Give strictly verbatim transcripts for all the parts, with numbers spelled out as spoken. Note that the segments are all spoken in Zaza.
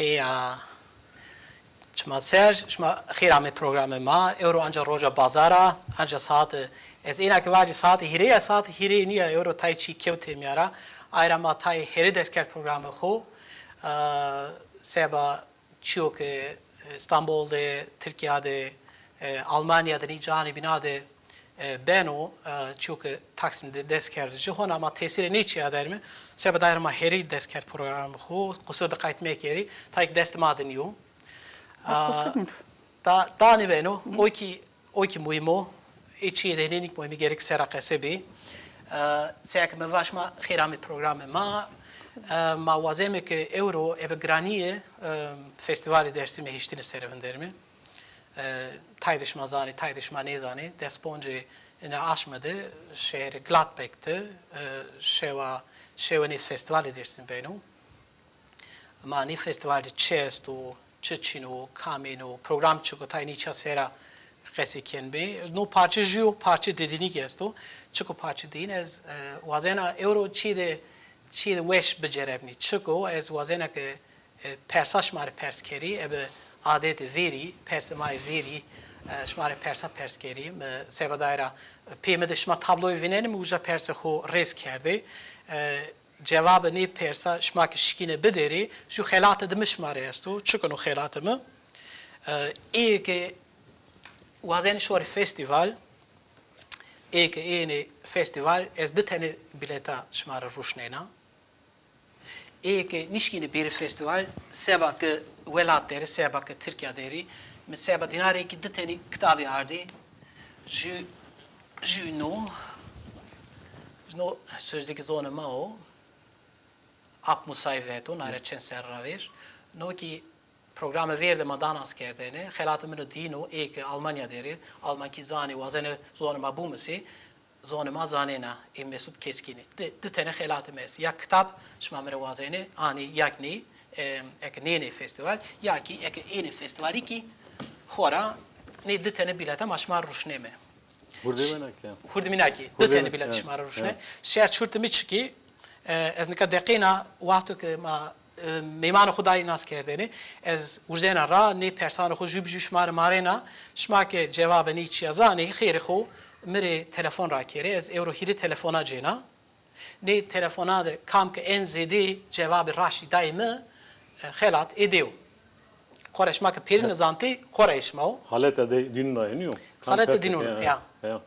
Ya. Çima ser, şima xêr amê programê ma. Ewro anca roja bazar a, anca saate, ez êna ke vacî saate hîrê ya, saate hîrê nîya, ewro tay çî kewtê mîya ra. Ay ra ma tay herî dest kerd programê xo. E, seba çîyo ke Îstanbul de, Tirkîya de, e, Almanya de, nî canê bîna de, e, beno, e, çîyo ke Taksim de dest kerdî ci. Hona ma tesîrê nê çîya derîme. Seba daîr ma herî dest kerd programê xo. Qusur de qayt mekerî. Tay ke dest ma de nîyo. Ha, qusur nîyo. Da, da nêbeno. O kî, o kî muhîm o. Ê çîyê de nênîk muhîmî gerek sera qese bî. E, seya ke mi va şima xêr amê programê ma. E, ma wazeme ke ewro ebe giranîye, e, Festîvalê Dêrsimî heştine sere vinderîme. E, tay de şima zanê, tay de şima nêzanê. Des poncê ine aşme de şehrê Gladbeck de, e, şewa, şewenê Festîvalê Dêrsim beno. Ma nê festîval de çi esto, çi çin o, kam êno, program çik o, tay nî çîya sera qesey kenbê. No parçe jû yo, parçe didînî kî esto. Çik o parçe didîn, ez, e, wazena ewro çî de, çî de weş bicerebnî. Çik o, ez wazena ke, e, persa şima rê pers kerî, ebe adetê vêrî, persê ma yê vêrî, e, şima rê persa pers kerî. Mi seba daîr a, e, pê mi de şima tabloyê vînenê, mi uca persê xo rêz kerdê. E, Cewabê nê persa şima ke şikîne biderê, jû xelatê de mi şima rê esto. Çik o no xelatê mi? E, ê ke wazenê şorê festîval, ê ke ênê festîval, ez di tenê bîleta şima rê ruşnêna. Ê ke nişkînê bêrê festîval, seba ke welat der î, seba ke Tirkîya der î, mi seba dînarê kî di tenî kitabî ardî. Jû, jû no, no sozdekî zonê ma o. Ap Musayî veto, na ra çend serre ra vêr. No kî programê vêr de ma da nas kerdêne. Xelatê min o dîn o, ê ke Almanya der î, Almankî zanê, wazenê zonê ma bimusê, zonê ma zanêna, ê Mesut Keskinî. Di, di tenê xelatê mi est. Ya kitab şima mi rê wazenê, anê, ya kî nê, e, eke nênê festîval, ya kî eke ênê festîvalî kî xora nê di tenê bîleta ma şima rê ruşnême. Hurdemîna kî. Hurdemîna kî. Di tenê bîleta şima rê ruşnê. Şert şurtê mi çik î, e, ez nika deqîna wexto ke ma, e, meymanê xo dayî nas kerdêne, ez urzena ra, nê persanê xo jû bi jû şima rê marêna, şima ke cewabê nê çîya zanê, xêrê xo mi rê telefon rakerê, ez ewro hîrê telefona cêna. Nê telefona de kam ke en zêdê cewabê raştî dayê mi, e, xelat ê dê yo. Xora şima ke pêrîne zantê, xora ê şima o. Haleta de dînû ra henîyo. Haleta dînû ra, ya. Ya.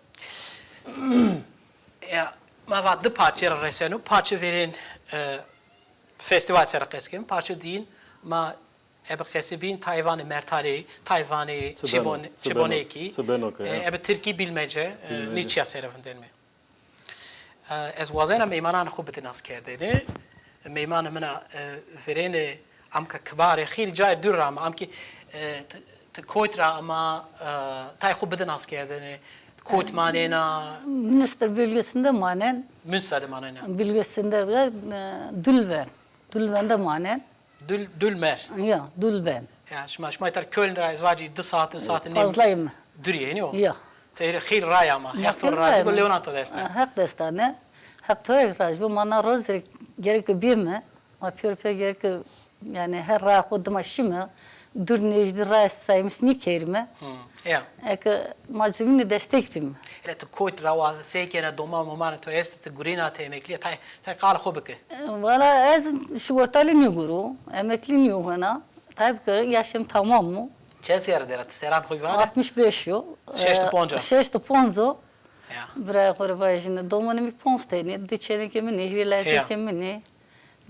Ya, ma va di parçe ra reseno. Parçe verên, e, festîval ser qeskin. Parçe dîn ma ebe qesibîn tay vanê mertaleyî, tay vanê çibon-, çibonekî, e, ebe tirkî bilmece, e, nê çîya ser vindenme. E, ez wazena meymananê xo bide nas kerdêne. Meymanê min a, e, verêne amka kibar ê, xeylê cayê dûr ra ama, amkî, e, ti, ti Koyt ra ama, e, tay xo bide nas kerdêne. Koyt manena? Münster bölgesinde manen. Münster de manena. Bölgesinde de, e, Dülben. Dülben de manen. Dül, Dülmer. Ya, Dülben. Ya, şima, şima îtar Köln ra ez vacî di saate, saate nîm. Fazlayım. Dûrî yenî o. Ya. Te xeylê ray ama. Heq to razî bo, lewna to destane. Heq destane. Heq to razî bo. Ma na roz rê gerek bîme. Ma pêro pêro gerek, yanî her raya xo dima şîme. Dûr nêjdî raya saymis nîkerîme. Hı, ya. Eke ma cumîne destek bîme. Hele ti Koyt ra wa sey kena, doman momanê to estê, ti gurîna, ti emeklî ya, tay, tay qalê xo bike. E, valla ez şigortalî nêguro, emeklî nîyo hona. Tay bike, yaşım tamam o. Çend serre der a, ti seran xo vare? Altmış beş o. Şeşt û ponc a. E, şeşt û ponc o. Ya. Birayê xo rê vajîne, domanê mi ponc tenî, di çênekê mi nê, hîrê lazekê mi nê.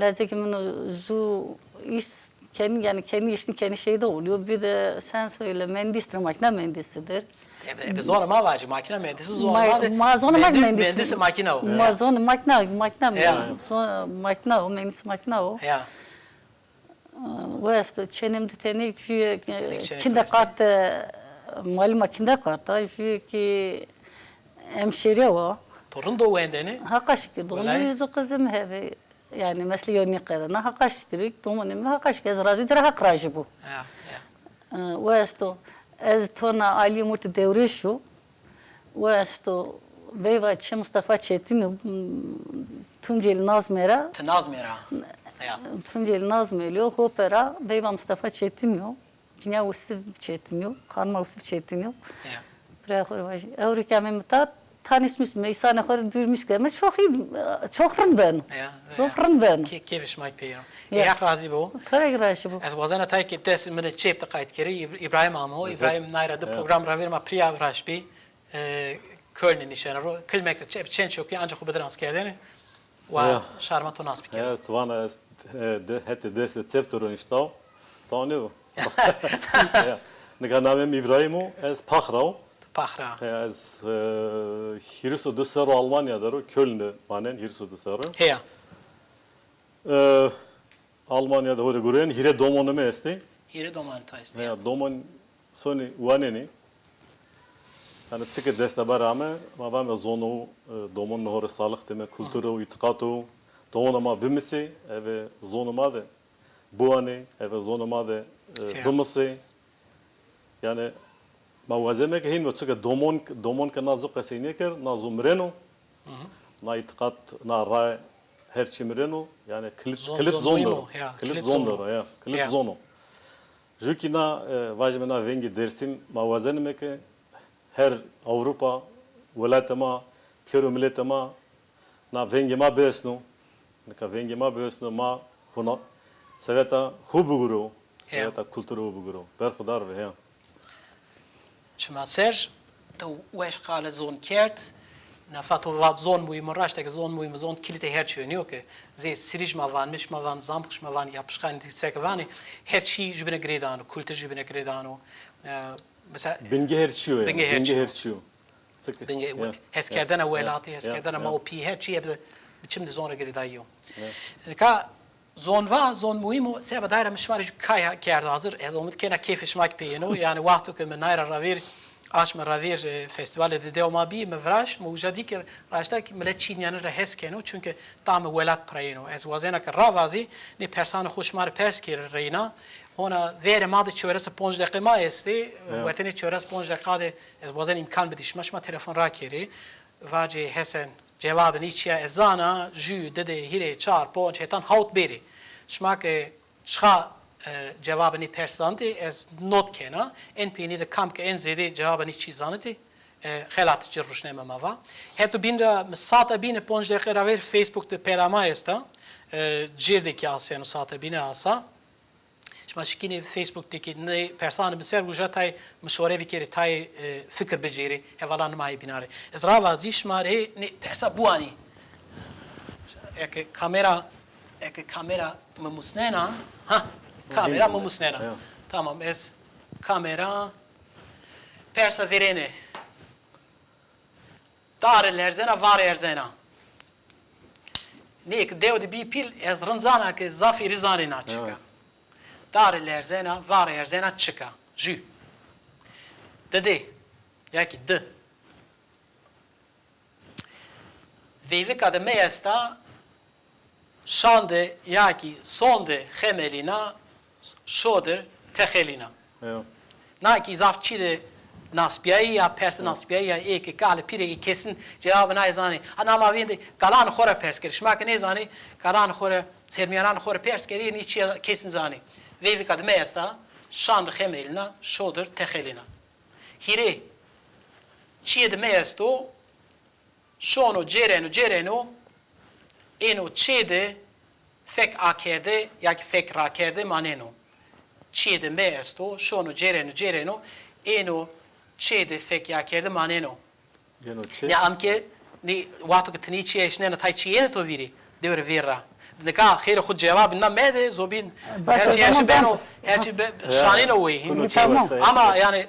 Lazekê min o zu îş kendi, yani kendi işini kendi şeyde oluyor. Bir de sen söyle, mühendistir, makine mühendisidir. Ebe, ebe zona ma vacî, makine mühendisi zona ma de. Ma zona ma mühendis. Mühendisi makine o. Ma zona makine, makine mi? Ya. Zona makine o, mühendis makine o. Ya. West, çenem di tenê jüye, kindergarten, malima kindergarten, jüye ki hemşire o. To rind o wendene? Haqqa şikir, domanê mi zu qizim hebe. Yani mesleği nîqedena. Haqqa şikir, domanê mi haqqa şikir. Ez razî, dira Haq razî bo. Ya, ya. E, west o. Ez tona alî murtî dewrêş o. West o. Veyva çi Mustafa Çetin o, Tunceli Nazmera. Ti Nazmera? Ya. Tunceli Nazım Elio, Hopera, Beyva Mustafa Çetin yo. Cinya Usif Çetin yo, Hanma Usif Çetin yo. Ya. Buraya xo vajî. Ewro ke amê mita, tanışmış mı, îsanê xo rê duymuş ke. Mi çok iyi, çok rind beno. Ya, çok rind beno. Kê-, keyfê şima pê yeno. Ya. Ê Heq razî bo. Tara razî bo. Ez wazena tay ki des min çêp de qayt kerî, Îb-, Îbrahîm amo. Îbrahîm nayra di program ra vîr ma priya viraşt bî. E, Kölnî nîşena ro. Kilmek de çep çend çokî anca xo bidirans kerdene. Wa şarma to nas bikero. Evet, vana ez, e, de, hetê destê çep to ro niştaw. Taw nêbo. Ya. Nika namê mi Îbrahîm o, ez Paxra o. Paxra. E, ez, e, hîris û di serr o Almanya de ro, Köln de manen hîris û di serr o. Heya. E, Almanya de ho rê guren, hîrê domonê mi estê. Hîrê domonê to estê. Heya, domon sonî wanenî. Yanî çike deste ber ame, ma vame zono, e, domonê ho rê salix dime, kulturo, îtîqato, domona ma bimisê, eve zono ma de biwanê, eve zono ma de, e, bimisê. Yanî ma wazeme ke hîn ve, çike domon, domon ke na zo qesey nêker, na zo mireno. Na îtîqat, na ray, her çî mireno. Yanî kilit, kilit zon der o. Kilit zon der o, ya. Kilit zon o. Ju kî na, e, vajime na vengê Dêrsim ma wazenime ke her Ewropa, welatê ma, pêro miletê ma na vengê ma biesno. Nika vengê ma biesno, ma huna seveta hu biguro, seveta kulturo hu biguro. Berxudar be, ya. Çima ser, to weş qale zon kerd. Nafa to vat zon muhîm o, raşta ke zon muhîm o, zon kilîtê her çîyo nîyo ke. Zê sirî şima van, mi şima van, zamq şima van, yapışkan seke vanê, her çî jubîne girêdano, kultur jubîne girêdano. E, mesela, bingê her çîyo yanî. Bingê her çîyo. Bingê, heskerdena welatî, heskerdena ma û pî, her çî ebe çim de zon ra girêdayî yo. Nika zon va, zon muhîm o, seba dayra mi şima rê ju kaya kerdo hazir. Ez omid kena keyfê şima kî pê yeno. Yanî wexto ke mi nayra ravêr, aşme ravêr, e, festîvalê de dewa ma bî, mi viraşt, mi uca dî ke raşta kî milet çînîyanî ra hes keno, çunke tamê welat pira yeno. Ez wazena ke ravazî, nê persanê xo şima rê pers kerî reyna. Hona verê ma de çewres û ponc deqê ma estê. Wertê nê çewres ponc deqa de ez wazen îmkan bidî şima, şima telefon rakerê. Vacê Hesen, cewabê nê çîya ez zana, ju, didê, hîrê, çar, ponc, hetan, hawt bêrê. Şima ke çiqa, e, cewabê nê pers zanitê, ez not kena. En peynî de kam ke en zêde cewabê nê çî zanitê, e, xelat ci ruşneme ma va. Heto bîn ra mi sata bîne ponc deqe ra ver Facebook de pela ma esta. E, cêr de kî aseno sata bîne asa. Şima şikînê Facebook de kî nê persanê mi ser uca tay mişore bikerê, tay, e, fikir bicêrê, hevalanê ma yê bînan rê. Ez ravazî şima rê nê persa biwanî. Eke kamera, eke kamera mi musnena, ha, kamera mi musnena. Tamam, ez kamera persa verêne. Dare lerzena, vare erzena. Nê ke dew de bî pîl, ez rind zana ke zaf hîrê zanê na çik a. Dare lerzena, vare erzena çik a. Jü. Didê. Ya kî di. Veyvika de mi esta, şande ya kî sonde xemelîna, şodir texelîna. Na kî zaf çî de nasbîyayî ya, pers de nasbîyayî ya, ê ke kale pîrê ke kesin cewabê naye zanê. Ha, na ma vêndê kalanê xo ra pers kerê. Şima ke nêzanê, kalanê xo ra, sermîyananê xo ra pers kerê, nê çîya kesin zanê. Veyvika de mi esta, şande xemelîna, şodir texelîna. Hîrê, çîyê de mi esto, şono, cêreno, cêreno, êno çê de fek akerde ya kî fek rakerde maneno. Çîyê de mi esto, şono, cêreno, cêreno, êno çê de fek akerde maneno. Êno çê? Ya amke, nê, wexto ke ti nê çî eşnena, tay çî êne to vîrî, dewrê vîr ra. Nika xêrê xo cewabê na mede, zobîn, her çî, her çî beno, her çî be, şanîno wey. Tamam. Ama yanî,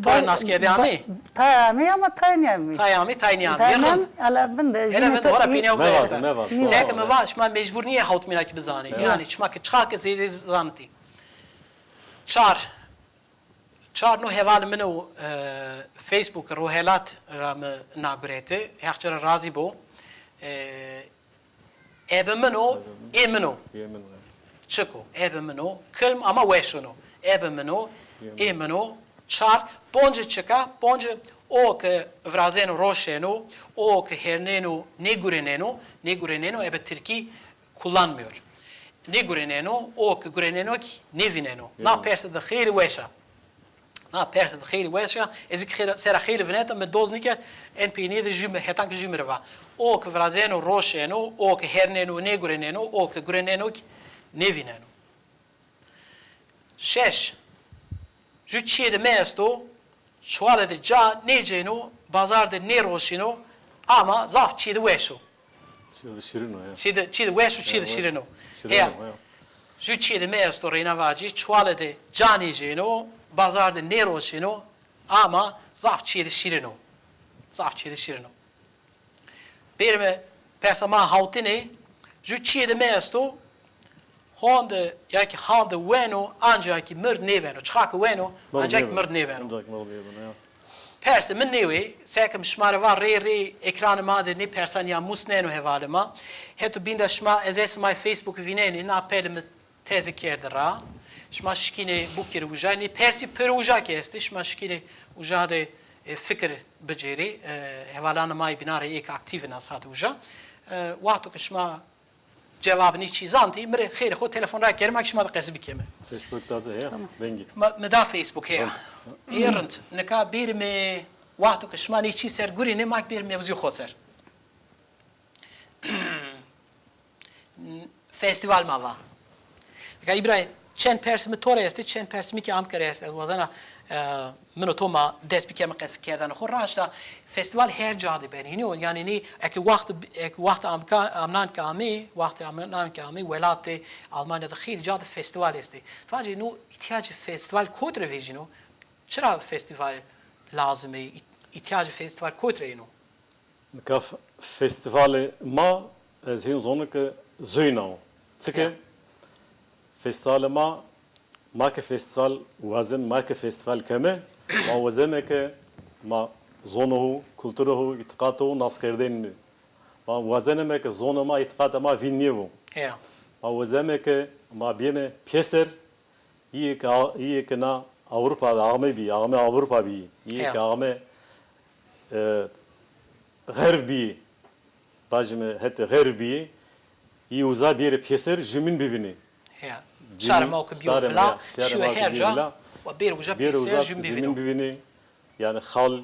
to rê nas kerdê amê. Tay amê ama tay nêamê. Tay amê, tay nêamê. Tay nêamê, ala bin de. Hele bin de, hora pînîya xo esta. Seke mi va, şima mecbur nîyê hawt mîna kî bizanê. Yanî, şima ke çiqa ke zêde zanitî. Çar. Çar no hevalê min o, e, Facebook Rohelat ra mi na gurete. Heq ci ra razî bo. E, Ebe min o, ê min o. Ê min o. Çik o, ebe min o. Kilm ama weş o no. Ebe min o, ê min o. Çar, ponce çik a, ponce o ke virazeno, roşeno, o ke herneno, nêgureneno, nêgureneno, ebe tirkî kullanmıyor. nêgureneno, o ke gureneno kî nêvîneno. Na perse de xeylê weş a. Na perse de xeylê weş a. Ez kî xêra, sera xeylê vineta, mi doz nîkerd, en peynîye de jû mi, hetan ke jû mi rê va. O ke virazeno, roşeno, o ke herneno, nêgureneno, o ke gureneno kî nêvîneno. Şeş. Jû çîyê de mi esto, çuwale de ca nêcêno, bazar de nêroşîno, ama zaf çîyê de weş o. Çîyê de şîrin o, ya. Çîyê de, çîyê de weş û çîyê de şîrin o. Şîrin o, ya. Jû çîyê de mi esto reyna vacî, çuwale de ca nêcêno, bazar de nêroşîno, ama zaf çîyê de şîrin o. Zaf çîyê de şîrin o. Bêrime persa ma hawtine, jû çîyê de mi esto, honde ya kî hande weno, ancîya kî mird nêbeno. Çixa ke weno, ancîya kî mird nêbeno. Ancîya kî mird nêbeno, ya. Persê mi nêwê, seke mi şima rê va rê rê ekranê ma de nê persan ya musneno hevalê ma. Heto bîn de şima adresê ma Facebook vînenê, na pele mi teze kerde ra. Şima şikînê bukirê uca. Nê persî pêro uca kî estê. Şima şikînê uca de, e, fikir bicêrê. E, hevalanê ma yê bînan rê ê ke aktîv in a sate uca. E, wexto ke şima cewabê nê çî zantî, mi rê xêrê xo telefon rakerê, ma kî şima de qesî bikeme. Facebook de zî heya. Tamam. Vengî. Ma, mi da Facebook heya. Tamam. Ê rind. Nika bêrime wexto ke şima nê çî ser gurînê, ma kî bêrime mewzûyê xo ser. Festîval ma va. Nika Îbrahîm, çend persê mi to rê estê, çend persê mi kî amike rê estê. Ez wazena, e, min û to ma dest bikeme qesî kerdene xo. Raşta festîval her ca de benê. Hînî yo, yanî nê, eke wext, eke wext amka, amnan ke amê, wextê amnan ke amê, welatê Almanya de xeylê ca de festîval estê. Ti vacê no îhtîyacê festîval kot rê vejîno? Çira festîval lazim ê? Î-, îhtîyacê festîval kot rê yeno? Nika f-, festîvalê ma, ez hîn zonu ke zoyna o. Çike? Ya. Festîvalê ma, ma ke festîval wazen, ma ke festîval keme, ma wazeme ke ma zonê ho, kulturê ho, îtîqatê ho naskerdêne. Ma wazeneme ke zonê ma, îtîqatê ma vîn nêbo. Ya. Ma wazeme ke ma bîyeme pêser, Îyê ke a-, îyê ke na Ewropa de axme bî, axme Ewropa bî. Îyê ke axme, e, xerb bî, vajîme hetê xerb bî, î uza bêrê pêser jumîn bivînê. Heya. Şarê ma ke bîyo vila, şîyo her ca, wa bêrê uza pêser jumîn bivîno. Yanî xal,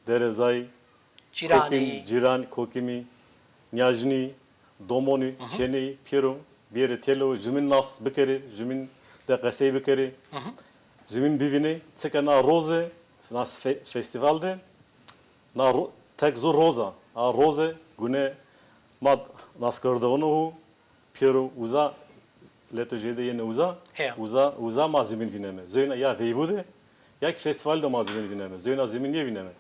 derezay, cîranî, kokimî, cîran, kokimî, nîyajnî, domonî, çênî, pêro bêrê têlo, jumîn nas bikerê, jumîn de qesey bikerê, jumîn bivînê, çike na roze, na fe-, festîval de, na ro-, tek zû roza, a roze gune ma naskerdene ho, pêro uza, leto jêde yenê uza, uza, uza ma zumîn vîneme. Zoyna ya veyvû de, ya kî festîval de ma zumîn vîneme. Zoyna zumîn nêvîneme.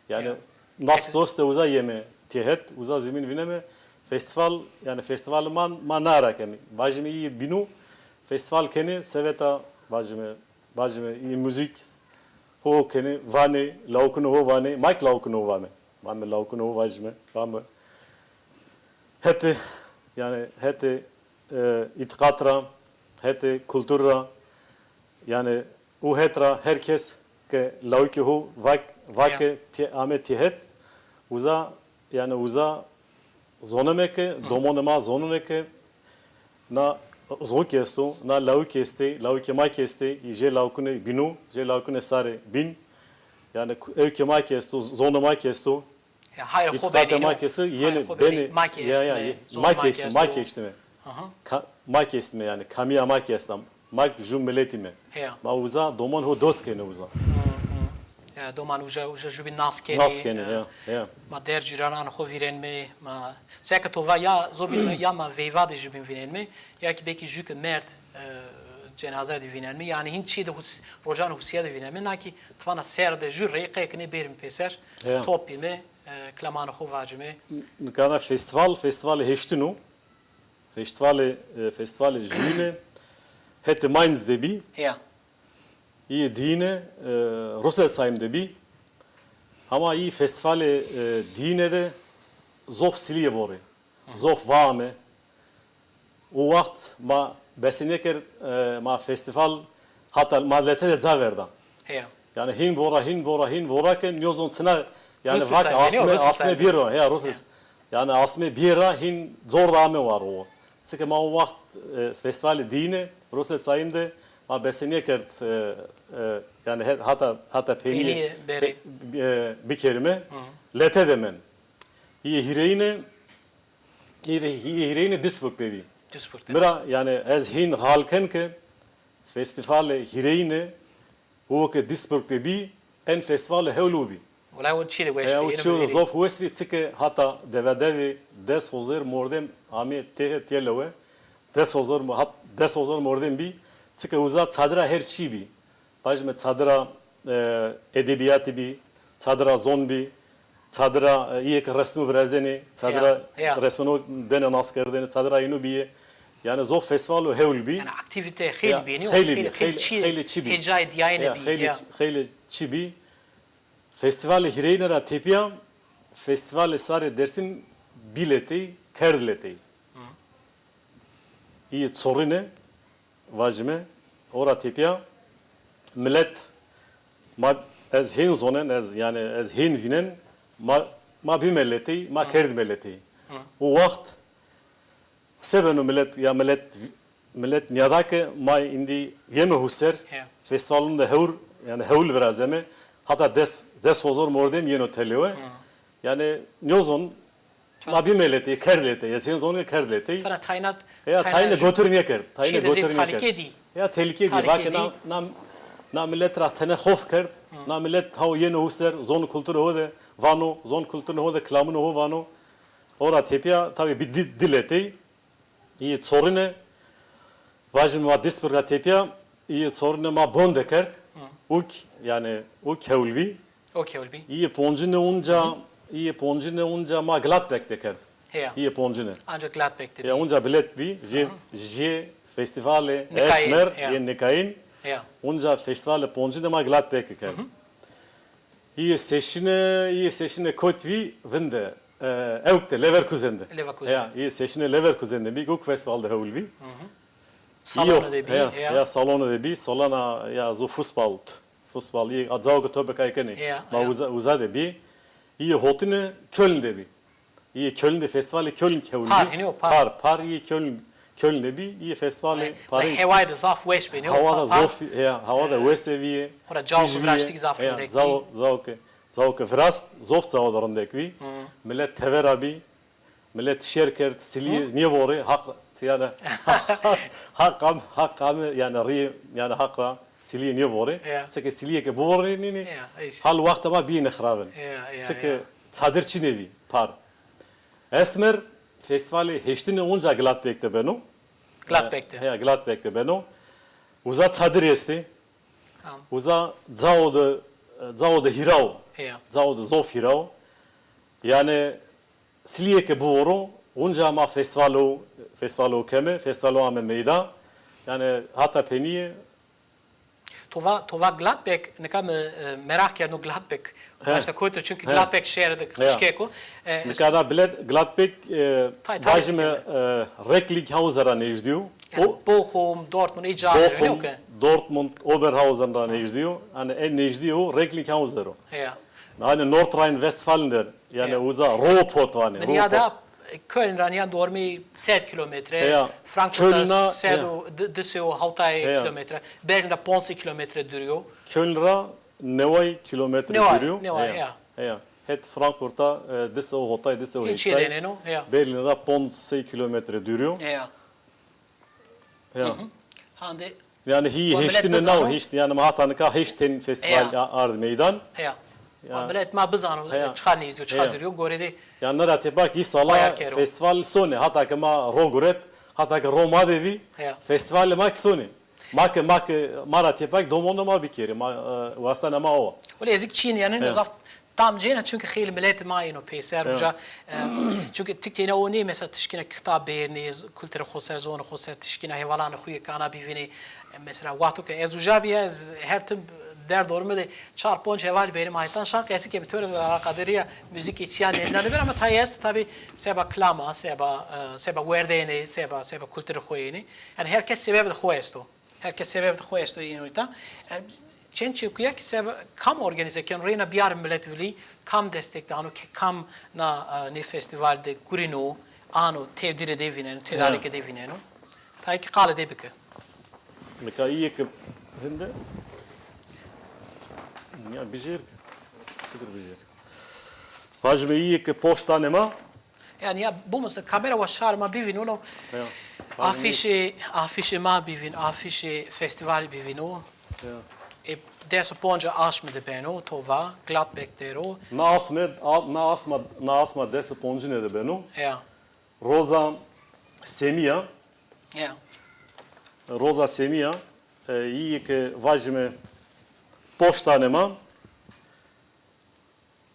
Yanî nas dost de uza yeme têhet, uza zumîn vîneme. Festîval, yanî festîval ma, ma na ra keme. Vajîme îyê bînû, festîval kenê, seveta vajîme, vajîme îyê muzîk ho kenê, vanê, lawikûnê ho vanê, ma kî lawikûnê ho vame. Vame lawikûnê ho vajîme, vame. Hetê, yanî hetê, e, îtîqat ra, hetê kultur ra, yanî û het ra her kes ke lawikê ho vak-, vake tê-, ame têhet, uza, yanî uza zoneme ke, domonê ma zonene ke, na zokî esto, na lawikî estê, lawikê ma kî estê, jê lawikûnê bînû, jê lawikûnê sarê bîn, yanî ku-, ewkê ma kî esto, zonê ma kî esto, ya, hayra xo benîno, ma kî esto, yenê, hayra xo benî, benê, ma kî estîme, zonê ma kî esto. Ma kî estîme. Ka-, ma kî estîme yanî, kamîya ma kî esta. Ma kî jû miletîme. Heya. Ma uza doman ho dost kenê uza. Hı, hı. Ya, doman uca, uca jûbîn nas kenê. Nas kenê, e, ya, ya. Ma der cîrananê xo vîrenme, ma seke to va ya zobîn ya ma veyva de jûbîn vînenme, ya kî belkî jû ke merd, e, cenaze de vînenme. Yanî hîn çî de hus-, rocanê husîye de vînenme. Na kî ti vana ser de jû rey qey ke nê bêrîme pêser, top bîme, e, kilamanê xo vacîme. N-, nika na festîval, festîvalê heştin o. Festîvalê, e, festîvalê jûyîne hetê Mainz de bî. Heya. Îyê dîyîne, e, Rüsselsheim de bî. Hama î festîvalê, e, dîyîne de zof silîye borê. Zof va ame. O waxt ma bese nêkerd, e, ma festîval hata ma lete de ca verda. Heya. Yanî hîn vora, hîn vora, hîn vora ke nîyozon çina, yanî vak asme, asme bîyera, heya, Rüsselsheim. Yanî asme bîyera hîn zor de ame war o. Çike ma o waxt, e, festîvalê dîyine, Rose Sayim de ma besenîye kerd, e, e, yanî he-, hata, hata peynîye, peynîye berê, e, bikerîme, lete de men. Îyê hîrêyine, îyê, îyê hîrêyine Duisburg de bî. Duisburg de. Mi ra, yanî ez hîn xal ken ke festîvalê hîrêyine o ke Duisburg de bî, en festîvalê hewl o bî. Wela o çî de weş bî. O çî de zof weş bî, çike hata devedevê des hozêr mordem amê tê, tê lewe. Des hozêr mo-, hat-, des hozêr mordem bî, çike uza çadira her çî bî. Vajîme çadira, e, edebîyatî bî, çadira zon bî, çadira, e, îyê ke resmû virazenê, çadira resmû denê naskerdene, çadira êno bîye. Yanî zof festîvalo hewl bî. Yanî aktîvîte xeylî bî, nîyo? Xeylî bî, xeylî, xeylî çî, xeylî çî bî. Hêcayê dîyayene bî, xeylî, xeylî çî bî. Festîvalê hîrêyine ra tepîya, festîvalê sarê Dêrsim bî letey, kerd letey. Îyê çorîne, vajîme, o ra tepîya milet, ma, ez hên zonen, ez, yanî ez hên vînen, ma, ma bîme letey, ma kerdîme letey. O waxt se beno milet, ya milet, milet nîyada ke ma îndî yeme huser, festîvalûn de hewr, yanî hewl virazeme, hata des, des hozor mordem yeno tê lewe. Yanî nîyozon, ma bîme letey, kerd letey. Ez hên zon ke kerd letey. Tayna, ya, tayna tayne gotir nêkerd. Tayne gotir nêkerd. Tehlîke dî. Ya, tehlîke dî. Vake na, na, na milet ra tene xof kerd. Na milet haw yeno huser, zon kulturê ho de vano, zon kulturê ho de kilamûnê ho vano. O ra tepîya tabî bî di, di letey. Îyê çorîne, vajîme ma Duisburg ra tepîya, îyê çorîne ma Bonn de kerd. Uk, yanî uk hewl bî. Uk hewl bî. Îyê poncîne unca, îyê poncîne unca ma Gladbeck de kerd. Heya. Îyê poncîne. Anca Gladbeck de bî. Ya, unca bilet bî. Jê, jê festîvalê Esmer, yê nikayîn. Heya. Unca festîvalê poncîne ma Gladbeck de kerd. Îyê seşîne, îyê seşîne kot vî vinde, e, ewk de, Leverkusen de. Leverkusen de. Ya, îyê seşîne Leverkusen de bî, uk festîval de hewl bî. Salone de bî, heya. Ya, salone de bî, salona, ya, zu Fußball, Fußball, îyê, a, cawo ke top kay kenê. Ya, ma uza, uza de bî. Îyê hotine Köln de bî. Îyê Köln de, festîvalê Köln hewl bî. Par, hînî yo, par. Par, par, îyê Köln, Köln de bî, îyê festîvalê parî. Hewayê de zaf weş bî, nîyo? Hawa da zof, heya, hawa da wese vîye. Xora cawo ke viraştî kî zaf rindek bî. Cawo, cawo ke, cawo ke virast, zof cawo da rindek bî. Milet tevera bî. Milet şer kerd, silîye nêvorê, haq, yanî, haq am, haq ame, yanî rî, yanî haq ra silîye nêvorê. Çike silîye ke bivorê nînî, hal wexta ma bîyêne xirabin. Çike çadir çîne vî, par. Esmer festîvalê heştine unca Gladbeck de beno. Gladbeck de. Heya, Gladbeck de beno. Uza çadir estê. Uza cawo de, cawo de hîra o. Heya. Cawo de zof hîra o. Yanî silîye ke biworo, unca ma festîvalo, festîvalo keme, festîvalo ame meydan. Yanî hata penîye. To va, to va Gladbeck, nika mi, e, meraq kerdno Gladbeck. Raşta koyto, çunkî Gladbeck şehrê de kişkek o. E, nika da bilet Gladbeck, e, vajîme, e, Recklinghausen ra nêjdî yo. Yanî o Bochum, Dortmund, î ca, Bochum, Dortmund, Oberhausen ra nêjdî yo. Yanî en nêjdî o Recklinghausen o. Heya. Yanî Nordrhein-Westfalen der, yanî uza Ruhrpott vanê. Mi nîyada Köln ra nîya dormê sed kîlometre, Frankfurt ra sed û di, di sey û hewtay kîlometre, Berlin ra ponc sey kîlometre dûrî yo. Köln ra neway kîlometre dûrî yo. Neway, neway, ya. Heya. Het Frankfurt ra, e, di sey û hewtay, di sey û heştay. Berlin ra ponc sey kîlometre dûrî yo. Heya. Ya. Hande. Yanî hî heştine naw, heşt, yanî ma hata nika heşt ten festîval ard meydan. Heya. Ma milet ma bizano çiqa nêzdî yo, çiqa dûrî yo, gorê de. Yanî nira tepîya kî îsala festîval sonê, hata ke ma ro guret, hata ke ro ma de vî, festîvalê ma kî sonê. Ma ke, ma ke, ma ra tepîya kî domonê ma bikerê, ma, e, wastenê ma o. Wele ez kî çîn yanî zaf tam cêna, çunkî xeylê milet ma êno peyser uca. E, çunkî ti keyna o nê, mesela ti şikîna kitab bêrnê, kulturê xo ser, zonê xo ser, ti şikîna hevalanê xo yê kana bivînê. E, mesela wexto ke ez uca bîya, ez her tim derdorê mi de çar ponc heval bêrî, ma hêtan şan qesî ke bi to rê zî alaqadarîya muzîkê çîyan nênîna nêbeno, ama tayê est tabî seba kilama, seba, e, seba werdênê, seba, seba kulturê xo yênê. Yanî her kes sebebê de xo esto. Her kes sebebê de xo esto êno îta. E, çend çekuya kî seba kam organîze keno, reyna biyarê milet vilî, kam destek dano, ke kam na, e, nê festîval de gurîno, Ano tevdîrê de vîneno, tedarîke de vîneno. Tayê kî qalê de bike. Nika îyê ke vinde, ya bijêr ke. Çitur bijêr. Vajime îyê ke poşt danê ma. Yanî ya, bimuse kamera wa şarê ma bivîno, no afîşê, afîşê ma bivîn, afîşê festîvalî bivîno. Ya. E, des û ponca aşme de beno, to va, Gladbeck der o. Na asme, a-, na asma, na asma des û poncine de beno. Ya. Roza Semî ya. Ya. Roza Semî ya. E, îyê ke vajime poşt danê ma.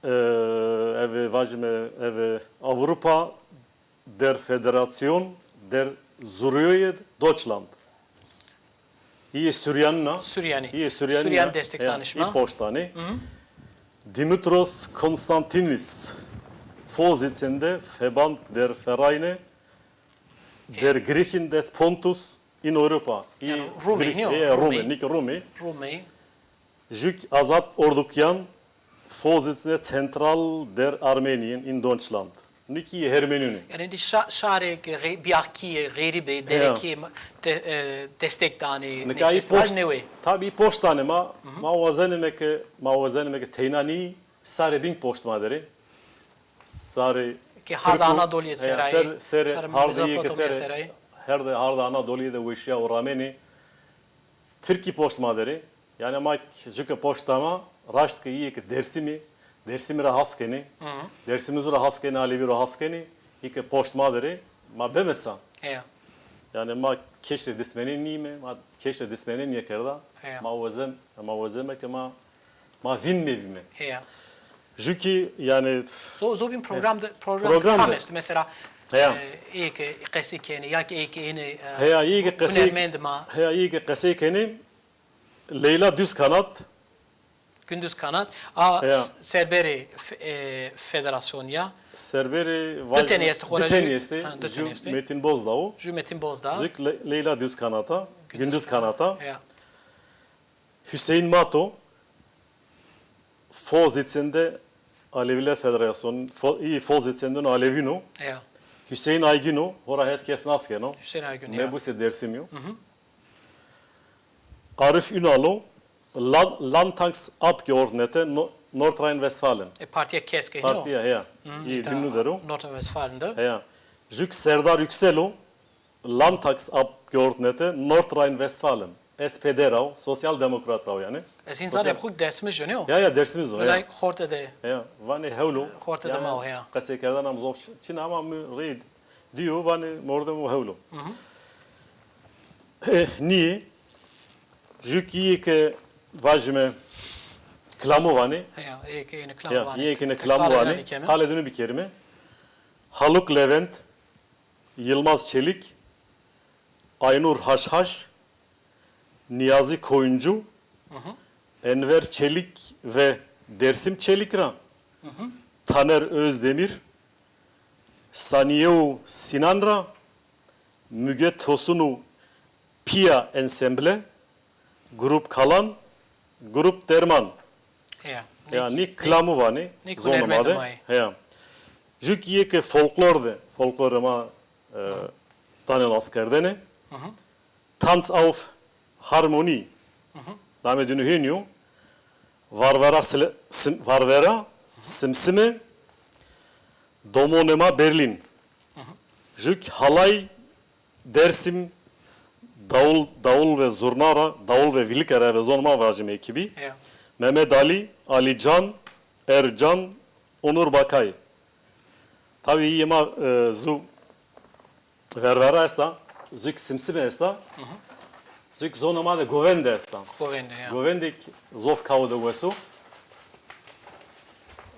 E, eve vajime, eve Avrupa der Federasyon der Zurioyê Deutschland. Îyê Suryanî na. Suryanî. Îyê Suryanî Suryan na. Destek danişma. Î poşt danê. Dimitros Konstantinis, Vorsitzende Verband der Vereine der Griechen des Pontus in Europa. Î Rumê, Grîk, nîyo? E, Rumê, Rumê. Nîk Rumê. Rumê. Jük Azad Ordukyan, Vorsitzende Zentral der Armenien in Deutschland. Nîkî Hermenînî. Yanî di şa-, şarê ke xê-, bîyakî yê, xerîb ê, derekî yê, ma-, de-, e, destek danê, nika nê î festîval poşt, nêwê. Tabî poşt danê ma, ma wazenime ke, ma wazenime ke teyna nî, sarê bîn poşt ma der ê. Sarê ke Hardê Anadolîye ser a yê, ser, serê Hardê Mezopotamya ser a yê. Hardê, Hardê Anadolîye de weşîya û ramenê. Tirkî poşt ma der ê. Yanî ma jü ke poşt dama, raşt ke îyê ke Dêrsimî, Dêrsimî ra has kenê. Dêrsimî zu ra has kenê, Alevî ra has kenê. Îyê ke poşt ma der ê, ma beme sa. Yanî ma keşrê dismenê nîme, ma keşrê dismenê nêkerda. Ma wazem, ma wazeme ke ma, ma vîn mebîme. Jü kî yanî zo-, zobîn program de, program de kam esto mesela, e, ê ke qesey kenê ya ke ê ke ênê, e, heya, îyê ke qesey, hunermend ma. Heya, îyê ke qesey kenê, Leyla Düzkanat. Gündüz Kanat. A, serberê f-, e, federasyon ya. Serberê. Di tenî estê xora jü. Di tenî estê. Ha, di tenî estê. Jü Metin Bozdağ o. Jü Metin Bozdağ. Jük Le-, Leyla Düzkanat a. Gündüz Kanat a. Ya. Hüseyin Mato, Vorsitzende Aleviler Federasyonu, fo-, î Vorsitzende no Alevîn o. Ya. Hüseyin Aygün o, hora her kes nas keno. Hüseyin Aygün, ya. Mebusê Dêrsimî yo. Arif Ünal o, Land-, Landtagsabgeordnete No-, Nordrhein-Westfalen. E, partîya kesk ê, nîyo? Partîya, heya. Î îta Hünlü der o. Nordrhein-Westfalen de. Heya. Jük Serdar Yüksel o, Landtagsabgeordnete Nordrhein-Westfalen. S P D ra o, Sosyal Demokrat ra o yanî. Ez hîn zanê xwu Dêrsimij o, nîyo? Ya, ya, Dêrsimij o, ya. Belay xorte de. Ya, vanê hewl o. Xorte de ma o, ya. Qeseykerdena mi zof çin, ama mi rê dîyo, vanê mordemo hewl o. E, nîyê. Jü kî îyê ke vajime kilamu vanê. Heya, îyê ke ênê kilamu vanê. Îyê ke ênê kilamu vanê. Qalê dinu bikerîme. Haluk Levent, Yılmaz Çelik, Aynur Haşhaş, Niyazi Koyuncu, Enver Çelik ve Dersim Çelik ra, Taner Özdemir, Saniye û Sinan ra, Müge Tosun û Pia Ensemble, Grup Kalan, Grup Derman. Heya. Ya, nî kilamu vanê, zonê ma de. Heya. Jü kî îyê ke folklor de, folklorê ma, e, danê naskerdene. Tanz auf Harmonie. Namê dinu hênî yo. Varvera Sile-, Sim-, Varvera Simsime, Domonê ma Berlin. Jük Halay Dersim, Davul, Davul ve Zurna ra, Davul ve Vilike ra, ve zon ma vajim ekîbî. Ya. Mehmet Ali, Ali Can, Ercan, Onur Bakay. Tabî îyê ma, e, zu Ververa esta, zük Simsime esta. Zük zonê ma de govende esta. Govende, ya. Govendêk zof kawo de weso.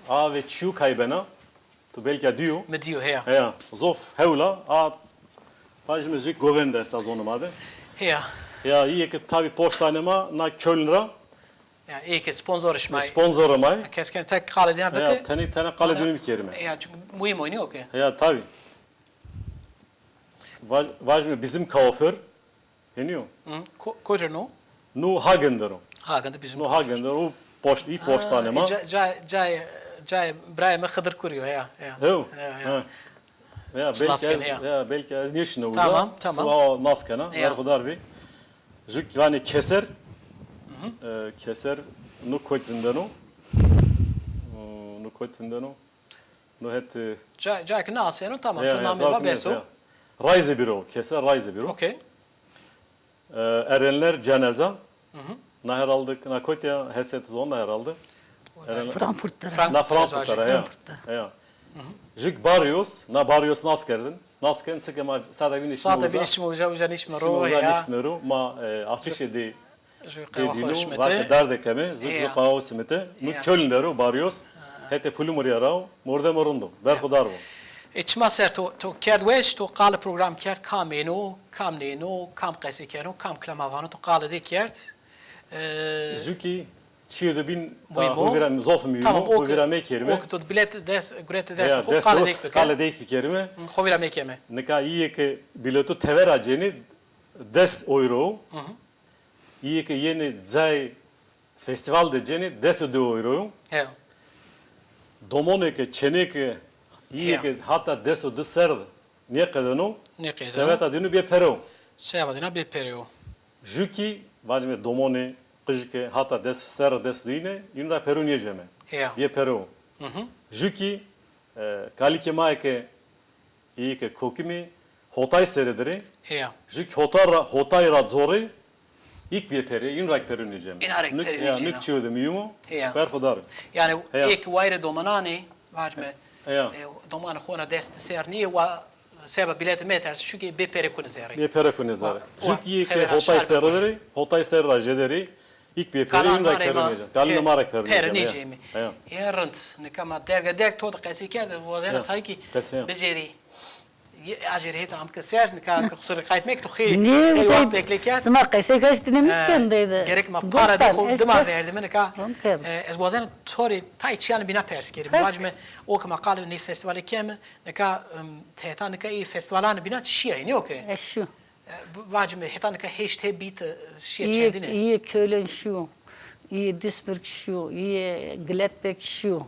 A ve çîyû kay bena. Tu belka dîyo. Mi dîyo, heya. Heya, zof hewl a. A, vajime zük govende esta zonê ma de. Heya. Ya, îyê ke tabî poşt danê ma, na Köln ra. Ya, îyê ke sponsorê şima yê. Sponsorê ma yê. Kes kenê tek qalê dina bike. Heya, tenê, tenê qalê dina bikerîme. Ya, çünkü muhîm o, nîyo ke. Heya, tabî. Vaj-, vajime bizim kuaför. Hênî yo? Hı. Ko-, kocê no? No Hagen der o. Hagen de bizim kuaför. No Hagen der o, poşt, î poşt danê ma. Ha, ca-, ca-, cayê, cayê birayê mi Xidir Kurî yo, ya, ya. Hew? Ya, ya. Ha. Ya, belkî ez, ya, belkî ez nêşino uza. Tamam, tamam. Tu awa nas kena, berxudar bî. Jû kî vanê Keser. E, Keser no kotî vindeno. E, no kotî vindeno. No het, e, ca, ca ki naseno, tamam, ya, tu namê va beso. Rayzê bîro, Keser rayzê bîro. Okey. E, Erenler Ceneza. Na herhalde, na kotî ya, Heset zon na herhalde. Frankfurt tera. Na Frankfurt tera, ya. Ya. Jû kî Barrios, na Barrios nas kerdin. Nas kerdin, çike ma sade bînî şima uza. Sade bînî şima uza, uza nîşme ro, ya. Uza nîşme ro, ma, e, afîşê dê, dê dîno, vake derdê keme, jû qehwe simite. No Köln der o, Barrios. Hetê Pulumurîya ra o, mordemo rind o, berxudar bo. E, çima ser to, to kerd weş, to qalê program kerd, kam êno, kam nêno, kam qesey keno, kam kilama vano, to qalê dê kerd. E, jû kî çîyo de bîn, ta xo vîra zof muhîm o, xo vîra mekerîme. O ke to bilet dest, gurete dest xo, qalê dê bikerîme. Qalê dê bikerîme. Xo vîra mekerîme. Nika îyê ke bileto tever ra cenê des euro. Îyê ke yenê cayê festîval de cenê des û di euro yo. Domonê ke, çênê ke, îyê ke hata des û di serr de nêqedeno, seweta dîno bê pere o. Seweta dîna bê pere o. Jû kî, vacîme domonê, qijî ke hata des serr, des û di yîne, yîn ra pero nêceme. Bê pere o. Jû kî, e, kalikê ma yê ke Îyê ke kokimî Hotay serê dirê. Heya. Jû kî Hotay ra, Hotay ra corê, îk bê perê, yîn ra kî perê nêceme. Îna ra kî perê nêceme. Nik çîyo de muhîm o, berxudar. Yanî ê ke wayirê domananê, vacîme, e, domanê xo na dest di serr nîyê, wa seba biletî metersî, çunkî bê perê kunê zerrî. Bê perê kunê zerrî. Jû kî îyê ke Hotay serê dirê, Hotay serê ra jêderê, îk bê perê, yîn ra kî perê nêceme. Kalîna ma ra kî perê nêceme. Perê nêceme. Ê rind. Nika ma derga derg to de qesey kerd, ez wazena tayê kî bicêrî. Ajêrî hêt am ke ser, nika ke xusirî qayt mekî, to xeylî, xeylî wext bekle kerd. Sima qesey kerd, dinlemiş ken de. Gerek ma para de xo dima verdîme nika. E, ez wazena to rê tay çîyanê bîna pers kerî. Vacîme o ke ma qalê nê festîvalî keme, nika, em, heta nika ê festîvalanê bîna ti şîyayî, nîyo ke? E, şîyo. E, vacîme heta nika heşt he bî ti şîye çendîne? Îyê Köln şîyo, îyê Duisburg şîyo, îyê Gladbach şîyo.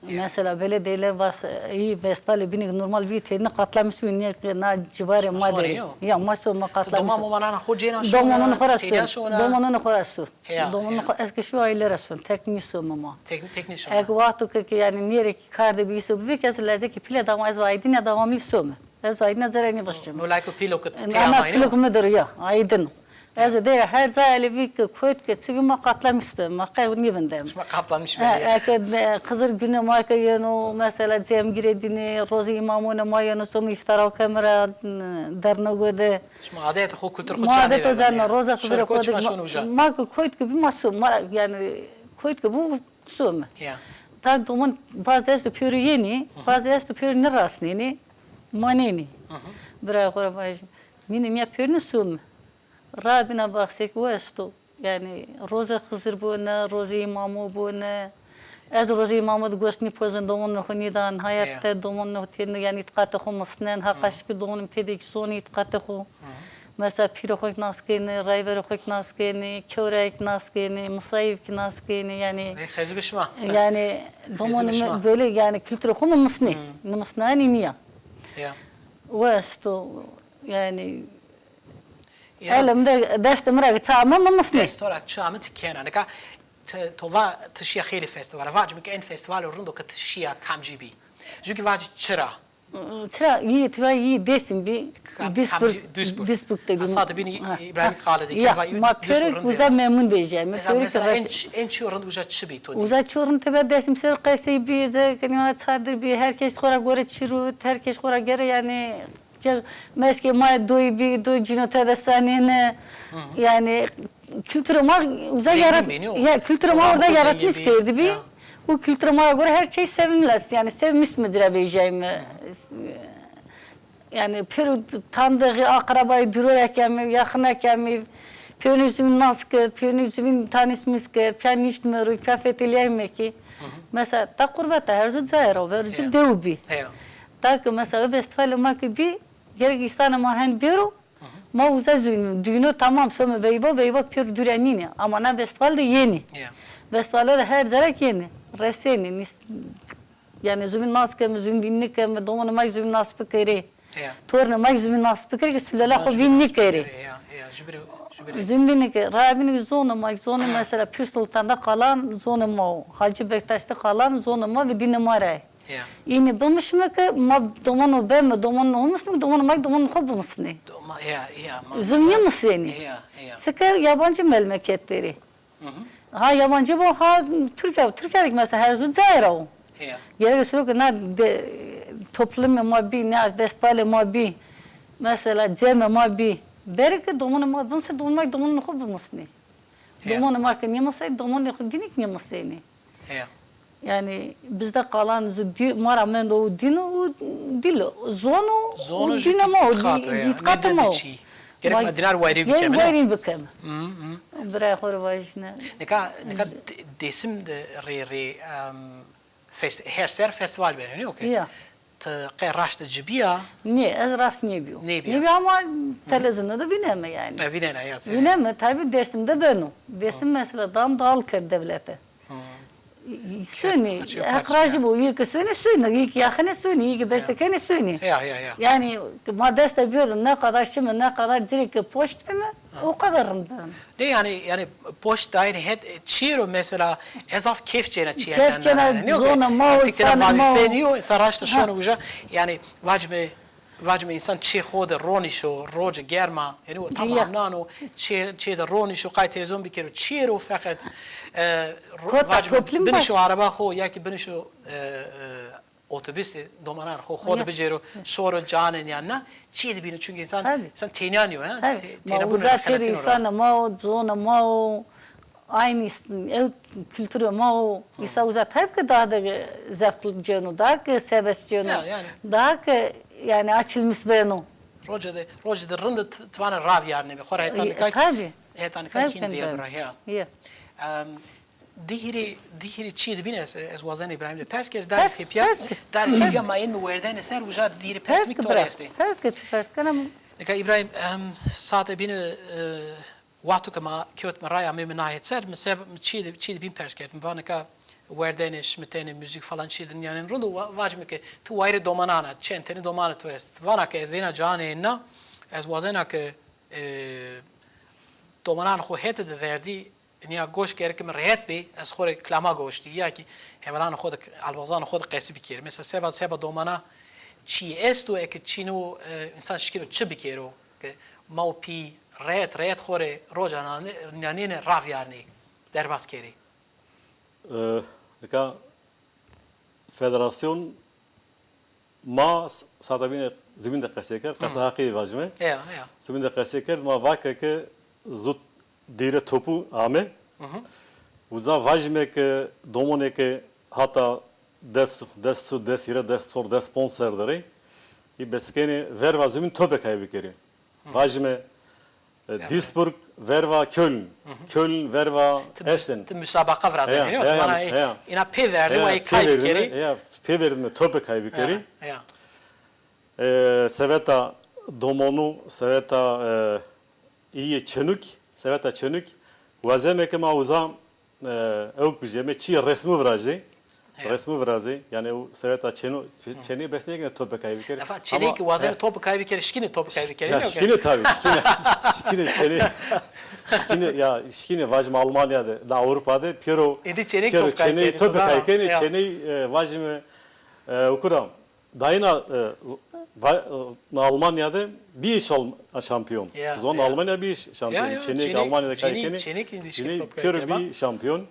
Mesela belediyeler vas, îyê festîvalê bînî normal bî têdîne katlamis bî, nê ke na civarê ma de. Ya, ma so ma katlamis. Doman momanana xo cêna şona, domananê xo ra son. Domananê xo ra son. Domananê xo, ez ke şîyo aîle ra son, tek nîsome ma. Tek, tek nîsome. Eke wexto ke, ke yanî nêrê kî kar de bî, îso bî ke ez lezekî pîle dama, ez va aydîne dama mî some. Ez aydîna zere nêvişîme. No layko pîlo ke ti tey ama, pîlo ke mi der o ya, aydin o. Ez de her ca elevî ke, kot ke, çi bî ma katlamis be, ma qe nêvindeme. Şima katlamis be. Eke, e, Xizir Gune ma ke yeno, mesela Cemgîre dîne, rozê îmamonê ma yeno, some îftara keme ra, e, dernego de. Şima adetê xo, kulturê xo canê verdane. Ma adetê xo canê, roza Xizirê xo de. Ma ke kot ke bî ma some, ma, yanî kot ke bî some. Ya. Tam domon bazî esto pêro yenî, bazî esto pêro nêrasnenî, manenî. Birayê xo ra vajî, mînê nîya pêrine some. Rabîna baxsêk o esto. Yanî rozê Xizir bone, rozê îmamo bone. Ez rozê îmamo de goş nîpozin, domonê xo nîdan, hayat de domonê xo têne, yanî îtîqatê xo misnen, heqa şikir domonê mi têde kî sonê îtîqatê xo. Mesela pîrê xo kî nas kenî, rayverê xo kî nas kenî, kewrayê kî nas kenî, misayîv kî nas kenî, yanî. Ey, xezî bi şima. Yanî domonê mi böyle, yanî kulturê xo mi misnê. Nimisnanî nîya. Ya. O esto, yanî. Elê mi de, destê mi ra ke ça ame, mi misnê. Dest to ra ça ame ti kena. Nika ti, to va ti şîya xeylê festîvala. Vacîme ke en festîvalê rind o ke ti şîya kamcî bî? Jû kî vacî çira. Çira, îyê, ti va îyê Dêsim bî. Duisburg, Duisburg de bî. Sade bînî, Îbrahîmî qalê de kerd, va îyê Duisburg rind. Ma pêro uza memnun vejîyayme. Mesela, mesela en çîyo rind uca çi bî to dî? Uza çîyo rind tebe Dêsim ser qesey bî, ze kenî çadir bî, her kes xo ra gore çî rût, her kes xo ra gere, yanî, meskê ma doyî bî, doyî cîno tede sanêne. Yanî kulturê ma uza yarat-, ya, kulturê ma orada yaratmış kerdî bî. Û kulturê ma ra gore her şey sevinmez. Yanî sevmiş mi ci ra vejîyayme. Yanî pêro tandixî, aqrebayî, dûrorek amî, yaxînek amî, pêrûnê zûvîn nas kerd, pêrûnê zûvîn tanîsmis kerd, pîya nîştîme rû, pîya fetelîyayme kî. Mesela ta qurbet de her zu cayê ra, ver zu dew bî. Ta ke mesela festîvalê ma ke bî, gerek îsanê ma hen bêro, ma uza zûvînîme. Duyno tamam some veyva, veyva pêro dûrî nînê. Ama na festîval de yenî. Festîvale de her ca ra kî yenî. Resenî, nîs-, Yanî zûbîn nas keme, zûbîn vîn nêkeme, domanê ma kî zûbîn nas bikerê. Ya. Tornê ma kî zûbîn nas bikerê ke sulela xo vîn nêkerê. Ya, ya, jubirê, jubirê. Zûbîn vîn nêkerê. Raya bîn zonê ma kî, zonê mesela Pîr Sultan de qalan zonê ma o. Hacî Bektaş de qalan zonê ma ve dînê ma ra yê. Ya. Înî bimisnîme ke ma domano beme, domano bimisnîme, domanê ma kî domanê xo bimisnê. Doma-, ya, ya, ma- Zûbîn nêmisenê. Ya, ya. Çike yabancî memleket der ê. Hı hı. Ha yabancî bo, ha Tirkîya, Tirkîya de kî mesela her zu cayê ra o. Ya. Gerek siro ke na de, toplumê ma bî, na festîvalê ma bî, mesela cemê ma bî. Berê ke domanê ma bimisnê, domanê ma kî domanê xo bimisnê. Ya. Domanê ma ke nêmisay, domanê xo dînî kî nêmisenê. Heya. Yanî bizde qalan zu dî-, ma ra mendo û dîn û dîl, zon û, zon û dînê ma û îtîqatê ma o. Gerek ma dînar wayirî bikeme, ne? Wayirî bikeme. Hı hı. Birayê xo rê vajîne. Nika, nika Dê-, Dêsim de rê, rê, em, fest-, her ser festîval beno, ne? Okey. Ya. Ti qey raşt de ci bîya? Nê, ez raşt nêbîyo. Nêbîya. Nêbîyo ama televîzyonda de vîneme yanî. E, vînena ya, se. Vîneme, tabî Dêrsim de beno. Dêrsim mesela dam dal kerd dewlete. Sonê, heq rajî bo, yê ke sonê, sonê, yê ke yaxenê, sonê, yê ke bese kenê, sonê. Ya, ya, ya. Yanî ma dest de bîyoro, ne qadar şime, ne qadar ci rê ke poşt bîme, o qadar rind bîme. Ne yanî, yanî poşt dayîne het, çî ro mesela, ez zaf keyf cêna çîyerden. Keyf cêna, zonê ma o, sanê ma o. Vazîfe nîyo, însan raşt de şono uca, yanî vacime Vacime însan çê xo de ronîşo, roce germa, yanî o tam amnan o, çê, çê de ronîşo, qay televîzyon bikero, çîyê ro feqet, e, ro-, vacime binişo araba xo, ya kî binişo, e, e, otobusê, domanan xo, xo de bicêro, şoro canê nîyan na, çîyê de bîno, çunkî însan, însan têna nîyo, ya, têna bîno, xelesîno ra. Însanê ma o, zonê ma o, Aynî s-, ew kulturê ma o, îsa uza tabî ke daha de zewq cêno, daha ke seves cêno, daha ke yanî açılmış beno. Roce de, roce de rind ti-, ti vana ravîyarneme. Xora heta nika, tabî, heta nika hîn vêrd ra, ya. Em, di hîrê, di hîrê çîyê de bîne ez, ez wazen Îbrahîm de pers kerî, darê tepîya, darê tepîya ma ênme werdene ser, uca di hîrê pers mi to rê estê. Pers ke, çi pers kena? Nika Îbrahîm, em, saete bîne, e, Wexto ke ma kewtme ray ameyme na het ser, mi seb-, mi çîyê de, çîyê de bîn pers kerd. Mi va nika werdene, şimitene, muzîk falan çîyê de nîyanên rind o, wa-, vacime ke ti wayirê domanan a, çend tenî domanê to est. Vana ke ez êna canê na, ez wazena ke, e, domanan xo hetê de verdî, nîya goş gereke mi rehet bê, ez xo rê kilama goş dî, ya kî hevalanê xo de, albazanê xo de qesî bikerî. Mesela seba, seba domana çî esto, eke çîn o, e, însan şikîno çi bikero? Ke ma û pî rehet rehet xo rê roca nane-, nîyanêne ravîyarnê, derbas kerê. E, nika federasyon ma s-, saete bîne zimîn de qesey kerd, qesa heqî vajime. Eya, eya. Zimîn de qesey kerd, ma vake ke zut dîre topu ame. Uza vajime ke domonê ke hata des, des su, des hîre, des çor, des ponc ser der ê. Î bes kenê verva zimîn tope kay bikerê. Vajime, e, Duisburg verva Köln. Köln verva Essen. Ti musabaqa virazenê, nîyo? Ti vana ê, îna pê verdî, wa ê kay bikerî. Heya, pê verdîme tope kay bikerî. E, seveta domonu, seveta, e, Îyê çenuk, seveta çenuk, wazeme ke ma uza, e, ewk bijeme, çî resmî virajê. Resmî virazê. Yanî o seveta çeno, çenê bes nêkene tope kay bikerê. Defa çenê kî wazeme tope kay bikerê, şikîne tope kay bikerê. Ya şikîne tabî, şikîne. Şikîne çenê. Şikîne, ya şikîne vajime Almanya de, da Ewropa de, pêro, êdî çenê pêro tope kay kenê, çenê, e, vajime, e, ukura. Dayîna, e, va-, e, Almanya de bî şal-, şampiyon. Ya, zon ya. Almanya bî şampiyon. Ya, ya, çenêk Almanya de kay kenê. Çenêk, çenêk pêro bî şampiyon.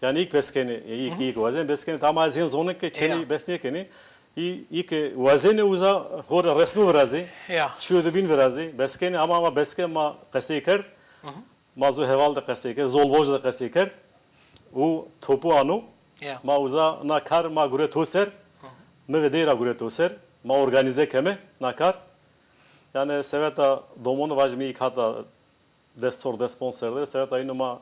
Yanî îk bes kenê, îk, îk wazen bes kenê. Ama ez hên zonê ke çenê bes nêkenê. Î, îk wazenê uza xo rê resmî virazê. Ya. Çîyo de bîn virazê. Bes kenê ama, ama bes ke ma qesey kerd. Ma zu heval de qesey kerd, zolvoj de qesey kerd û topu ano. Ya. Ma uza na kar ma gure to ser, mi ve dey ra gure to ser, ma organîze keme na kar. Yanî seveta domonu vajîme îk hata des çor des ponc ser der, seveta îno ma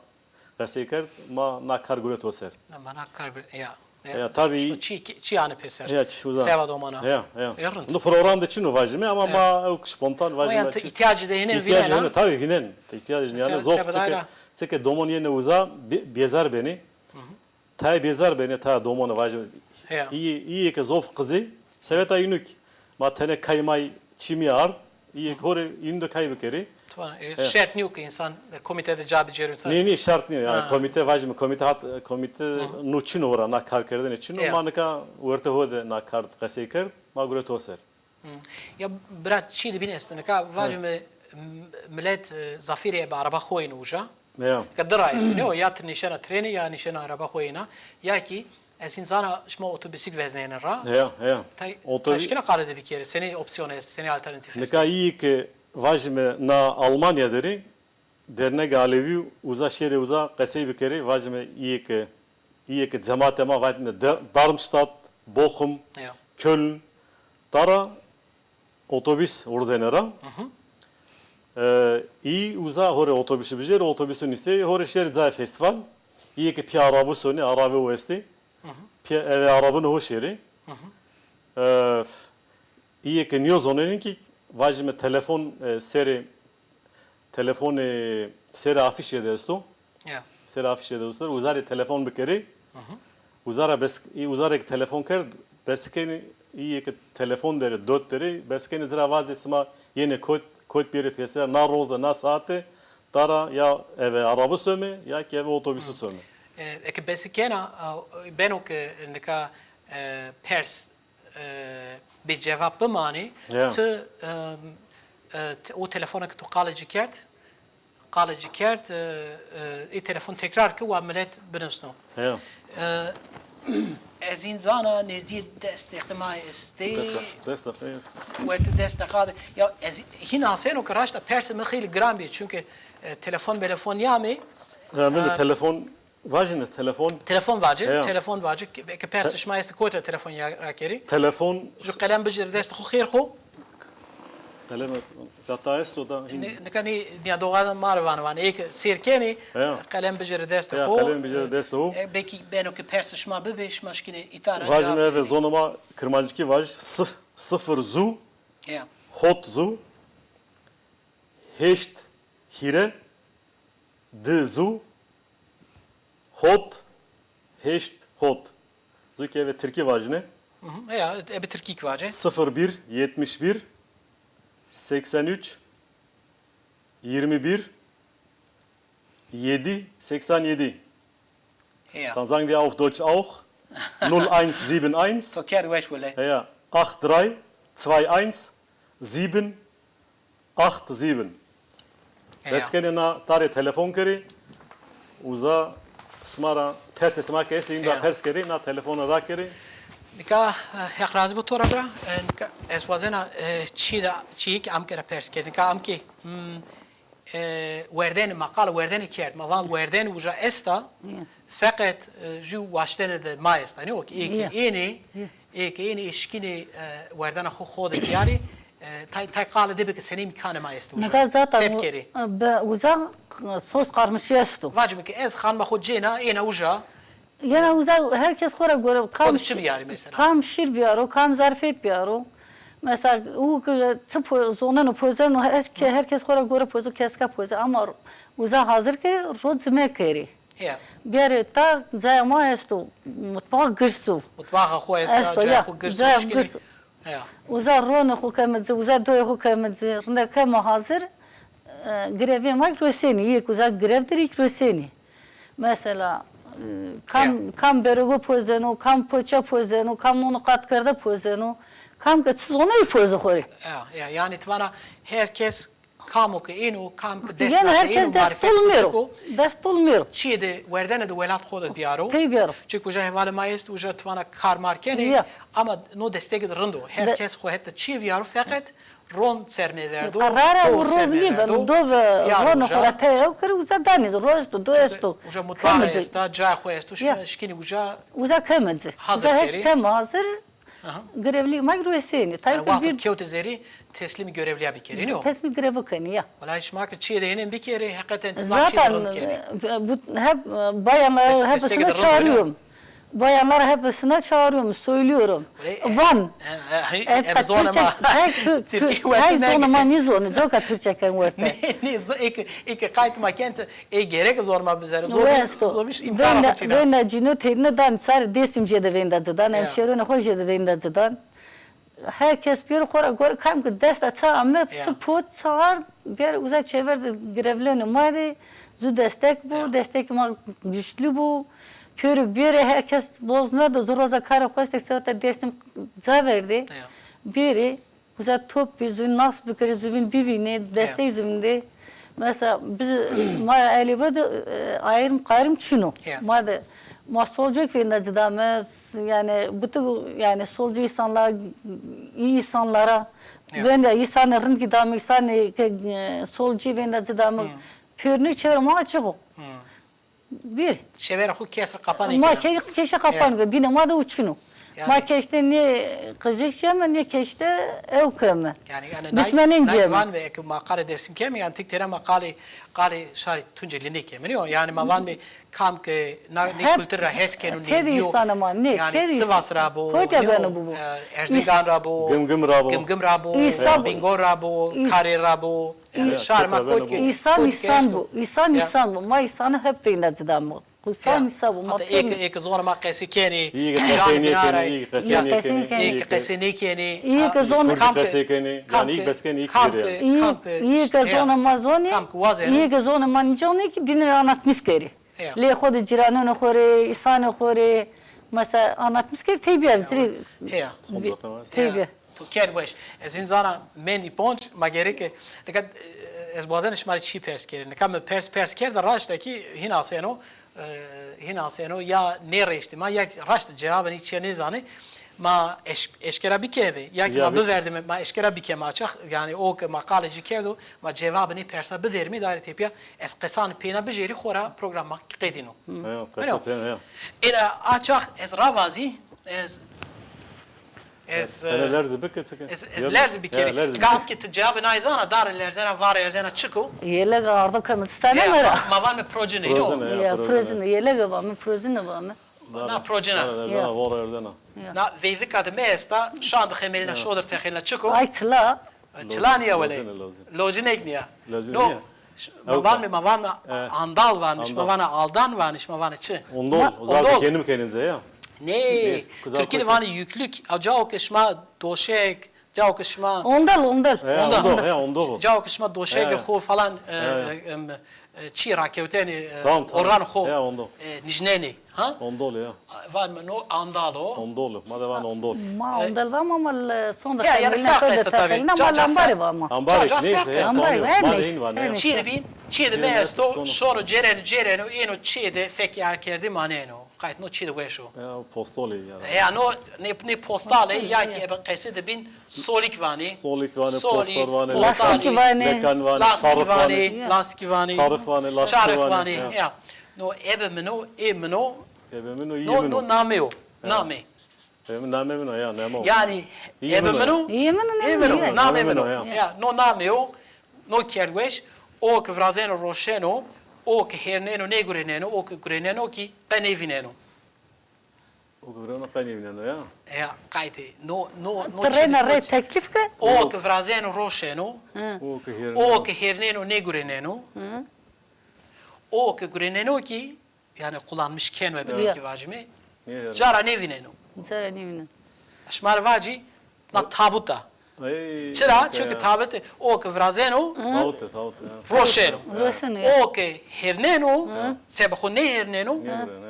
qesey kerd, ma na kar gure to ser. Ma na kar gure, ya. Ya, tabî. Çi, çi, çi yanî pêser? Ya, çi uza. Seva domana. Ya, ya. E, rind. No program de çin o vajîme ama ma ew spontan vajîme. Yanî îhtiyacî de hêne vînena. Tabî vînen. Îhtiyacî yanî zof çike, çike domon yenê uza bê-, bêzar benê. Tayê bêzar benê, tayê domone vajîme. Heya. Îyê, îyê ke zof qizê, seveta înû kî. Ma tenê kay may çîmî ard, îyê ke ho rê înû de kay bikerê. Tamam, e, şert nîyo ke însan, e, komîte de ca bicêro însan. Nê, nê, şert nîyo. Yanî komîte vajîme, komîte hat, komîte nû çin o ra, na karkerdene çin o. Ma nika werte ho de na kar qesey kerd, ma guret ho ser. Hmm. Ya bira, çî de bîn esto. Nika vajîme, m-, milet, e, zafîrê ebe araba xo yîne uca. Ya. Nika di ra estîne o, ya ti nîşena trênî ya nîşena araba xo yîna. Ya kî ez hîn zana şima otobusîk veznêne ra. Ya, ya. Tay, tay şikîna qale de bikerê. Senî opsîyon est, senî alternatîf est? Nika îyê ke vajîme na Almanya derê, Dernegê Alevî uza şêrê uza qesey bikerê, vajîme îyê ke, îyê ke cematê ma vajîme De-, Darmstadt, Bochum, Köln, tara otobus wurzêne ra. E, î uza ho rê otobusî bijêrê, otobusû nîstê, ho rê şêrê cayê festîval. Îyê ke pîya arabu sonê, arabe westê. Pîya eve arabunê ho şêrê. E, îyê ke nîyozonenê kî vajîme telefon, e, serê Telefonê serê afîşê de esto. Ya. Serê afîşê de esto. Uza rê telefon bikerê. Uza ra bes, î uza rê ke telefon kerd, bes kenê, îyê ke telefon derê, dot derê, bes kenê ci ra vazê sima yenê kot, kot bêrê pêser, na roze, na saate, tara ya eve arabî some, ya kî eve otobusî some. E, eke bes kena, e, beno ke nika, e, pers e, bê cevap bimanê, ti, e, e, ti, o telefona ke tu qale ci kerd, qale ci kerd, e, e, ê telefon tekrar ke wa milet binusno. E, ez hîn zana nêzdîyê des deqîqe ma estê. Des deqîqe, des deqîqe est. Wertê des deqîqe de. Ya ez hîn aseno ke raşta persê mi xeylî giran bî. Çunke, e, telefon melefon nîyamê. Ya, min de telefon Vajîne telefon. Telefon vace, telefon vace. Ke, ke persê şima estê kotî ra telefon ya, rakerî. Telefon. Ju qelem bicêrê destê xo, xêr xo. Qelem gata esto da. Ni-, nika nî, nîyadoxan ma rê vano, vano. Ê ke sêr kenê, qelem bicêrê destê xo. Qelem bicêrê destê xo. E, belkî beno ke persê şima bibê, şima şikînê îta ra. Vajîme eve zonê ma kirmancikî vaj, sıf-, sıfır zu, hot zu, heşt hîrê, di zu, hot, heşt, hot. Zu kî eve tirkî vajîne. Hı hı. Ya, ebe tirkî kî vace. Sıfır bir, yetmiş bir, seksen üç, yirmi bir, yedi, seksen yedi. Heya. Dann sagen wir auf Deutsch auch. Null eins sieben eins. To kerd weş wele. Heya. Acht drei zwei eins sieben acht sieben. Heya. Bes kenê na tarê telefon kerê. Uza sima ra persê sima ke estê, înda pers kerê, na telefona rakerê. Nika, e, Heq razî bo to ra bira. E, nika ez wazena, e, çî de, çîyêk amke ra pers kerî. Nika amke, hmm, e, werdene, ma qala werdene kerd. Ma van werdene uca esta, feqet, e, ju waştene de ma esta. Nîyo ke ê ke ênê, ê ke ênê, ê şikînê, e, werdena xo xo de biyarê, e, tay, tay qale de bike senî îmkanê ma esta uca. Nika zaten se bikerê? Be, uza, e, sos qarmişî esto. Vacime ke ez xanima xo cêna, êna uca. Yena uza her kes xo ra gore, kam, xo de çi biyarî mesela? Kam şîr biyaro, kam zarfet biyaro. Mesela, u ki çi po-, zoneno pozeno, her, ke-, her kes xo ra gore pozo, keska poze. Ama uza hazir kerê, ro cime kerê. Ya. Biyarê ta caya ma esto, mutfax girs o. Mutfaxa xo esta, esto, caya xo girs o, caya xo girs o. Ya. Uza ronê xo keme ci, uza doyê xo keme ci, rinde keme hazir, e, grevê ma kî rosenî, yek uza grev dir kî rosenî. Mesela, e, kam, kam berego pozeno, kam poça pozeno, kam nono qat kerde pozeno, kam ke çi zonê poze xo rê. Ya, ya, yanî ti vana her kes kamo ke êno, kam ke dest nake êno, marîfet ko, çik o. Dest tol mêro. Çîyê de werdene de welat xo de biyaro. Tey biyaro. Çik uca hevalê ma est, uca ti vana kar mar kenê, ama no desteke de rind o. Her kes xo heta çîyê biyaro, feqet ron ser nêverdo, do ser nêverdo. Do ve ronê xo ra tey ew kir, uza danê, ro esto, do esto. Uca mutfax esta, cayê xo esto, şima şikînî uca. Uza keme ci. Uza heş keme hazir. Grevlî ma kî rosenî. Yanî wexto kewtê zerrî teslîmî grevlîya bikerî, nîyo? Teslîmî grevi kenî, ya. Wela şima ke çîyê de hênên bikerê, heqeten çi zaf çîyê rind kenê. Zaten, e, bu hep, e, bayan hep çağırıyorum. Bayanlara hepsine çağırıyorum, söylüyorum. Van. Hep zonê ma. Tek zonê ma nîzonê, coka Türkçe ken werte. Nê, nê, eke qayt ma kent, ê gerek zonê ma bizere. Zor, zor bir imkan. Venda cino tedine dan, sar Dêrsim jê de venda cidan, hemşerone xo jê de venda cidan. Her kes bêro xo ra gore, kam ki dest a ça ame, çi pot, çi ard, bêro uza çêver de grevlêno ma de, zu destek bo, destek ma güçlü bo. Pêro bêrê her kes boz medo, zu roza kara xo estek, seweta Dêrsim ca verdê. Bêrê uza top bî, zu nas bikerê, zu vîn bivînê, destek zu vîn dê. Mesela biz, ma elî ve de, e, ayrım kayrım çin o. Ma de, ma solcu ki vênda cida me, yani bütün, yani solcu insanlar, iyi insanlara, vênda insanı rind ki dame, insanı ki, e, solcu vênda cida me, pêrnî çevre ma açık o. Bir. Çevre xo kes qapan. Ma ke-, keşe qapan ve, bîne ma de uçino. Ma keşte ne qijik ceme, ne keşte ew keme. Yani, yani, düşmenên ceme. Van ve eke ma qalê Dêrsim keme, yani tik têra ma qalê, qalê şarê Tuncelî nêkeme, nîyo? Yani ma van ve kam ke na, ne kultur ra hes keno, nêzdî yo. Kedi insana ma, ne, yani kedi Sivas ra bo, nîyo, e, Erzingan ra bo, Gimgim ra bo, Gimgim ra bo, Bingol ra bo, Karê ra bo. Yani şar ma kot ke, insan insan bu. İnsan insan bu. Ma insanı hep veyna cida mi. Kusan insan bu. Hatta eke, eke zonê ma qesî kenî, iyi ke qesey nêkenî, iyi ke qesey nêkenî, iyi ke qesey nêkenî, iyi ke zonê kam ke qesey kenî, yani iyi ke bes kenî, iyi ke, iyi ke zonê ma zonî, kam ke wazeno, iyi ke zonê ma nîconî ki dînî anlatmîs kerî. Lê xo de cîranonê xo rê, îsanê xo rê, mesela anlatmîs kerî tey bîya, tey bîya. To kerd weş. Ez hîn zana mendî ponc, ma gereke, nika, e, ez wazenê şima rê çî pers kerî. Nika mi pers, pers kerda raşta kî hîn aseno, e, hîn aseno ya nêreştî ma, ya raşt cewabê nê çîya nêzanê. Ma eş-, eşkera bikeme, ya kî ma biverdîme, ma eşkera bikeme açix. Yanî o ke ma qalê ci kerdo, ma cewabê nê persa biderîme, daîre tepîya ez qesan pêna bijêrî xo ra program ma qedîno. Heya, qesa pêna, heya. Êna a çax ez ravazî, ez Ez, e, lerz bike çike. Ez, ez lerz bike. Kam ki ti cewabê nay zana, dare lerzena, vare erzena çik o? Yelege ardo ke mi stane mera. Ma van mi projine, no? Projine, ya, projine. Yelege va mi, projine va mi. Na projina. Dare lerzena, vare erzena. Na veyvika de mi esta, şan de xemelina, şodir texelina çik o? Ay çila. Çila nîya wele. Lozine, lozine. Lozinek nîya. Lozine nîya. Ma van mi, ma van mi andal vanmiş, ma vana aldan vanmiş, ma vana çi? Ondol. Ondol. Zaten kendim kendinize ya. Nê, Tirkî de vanê yüklük. A, cao ke şima doşek, cao ke şima ondol, ondol. Ondol. Ondol, he, ondol. Cao ke şima doşegê xo falan, e, e, çî rakewtenê, e, organê xo, e, nijnenê. Ha? Ondol ya. Van mi no andal o. Ondol o. Ma de van ondol. Ma ondol vama, ma le son de xemeline, son de texeline, ma lambarê vama. Ambarê, neyse ya. Ambarê, her neyse. Çî de bîn, çî de mi esto, şono cêreno, cêreno, êno çî de fek yar kerdî maneno. Qayt no çî de weş o. Ya, postolê ya. Ya, no, ne, ne postalê, ya ki ebe qesê de bîn, solik vanê. Solik vanê, postor vanê, lastikî vanê, lekan vanê, sarix vanê, lastikî vanê, sarix vanê, lastikî vanê, ya. No ebe min o, ê min o. Ebe min o, yê min o. No, no namê o. Namê. Ebe min, namê min o ya, name o. Yanî ebe min o, yê min o, ê min o, namê min o. Ya, no namê o, no kerd weş, o ke virazeno roşeno, o ke hêrneno nêgureneno, o ke gureneno kî qe nêvîneno. O ke gureneno qe nêvîneno ya. Ya, qaytê, no, no, no. Ti reyna rey teklîf ke. O ke virazeno roşeno, o ke hêrneno nêgureneno, o ke gureneno kî, yanî kullanmış keno, ebe tîkî vajîme. Cara nêvîneno. Cara nêvîneno. Şima rê vacî, na tabut a. Çira? Çunke tabut o ke virazeno, roşeno. Roşeno. O ke hêrneno, seba xo nêhêrneno,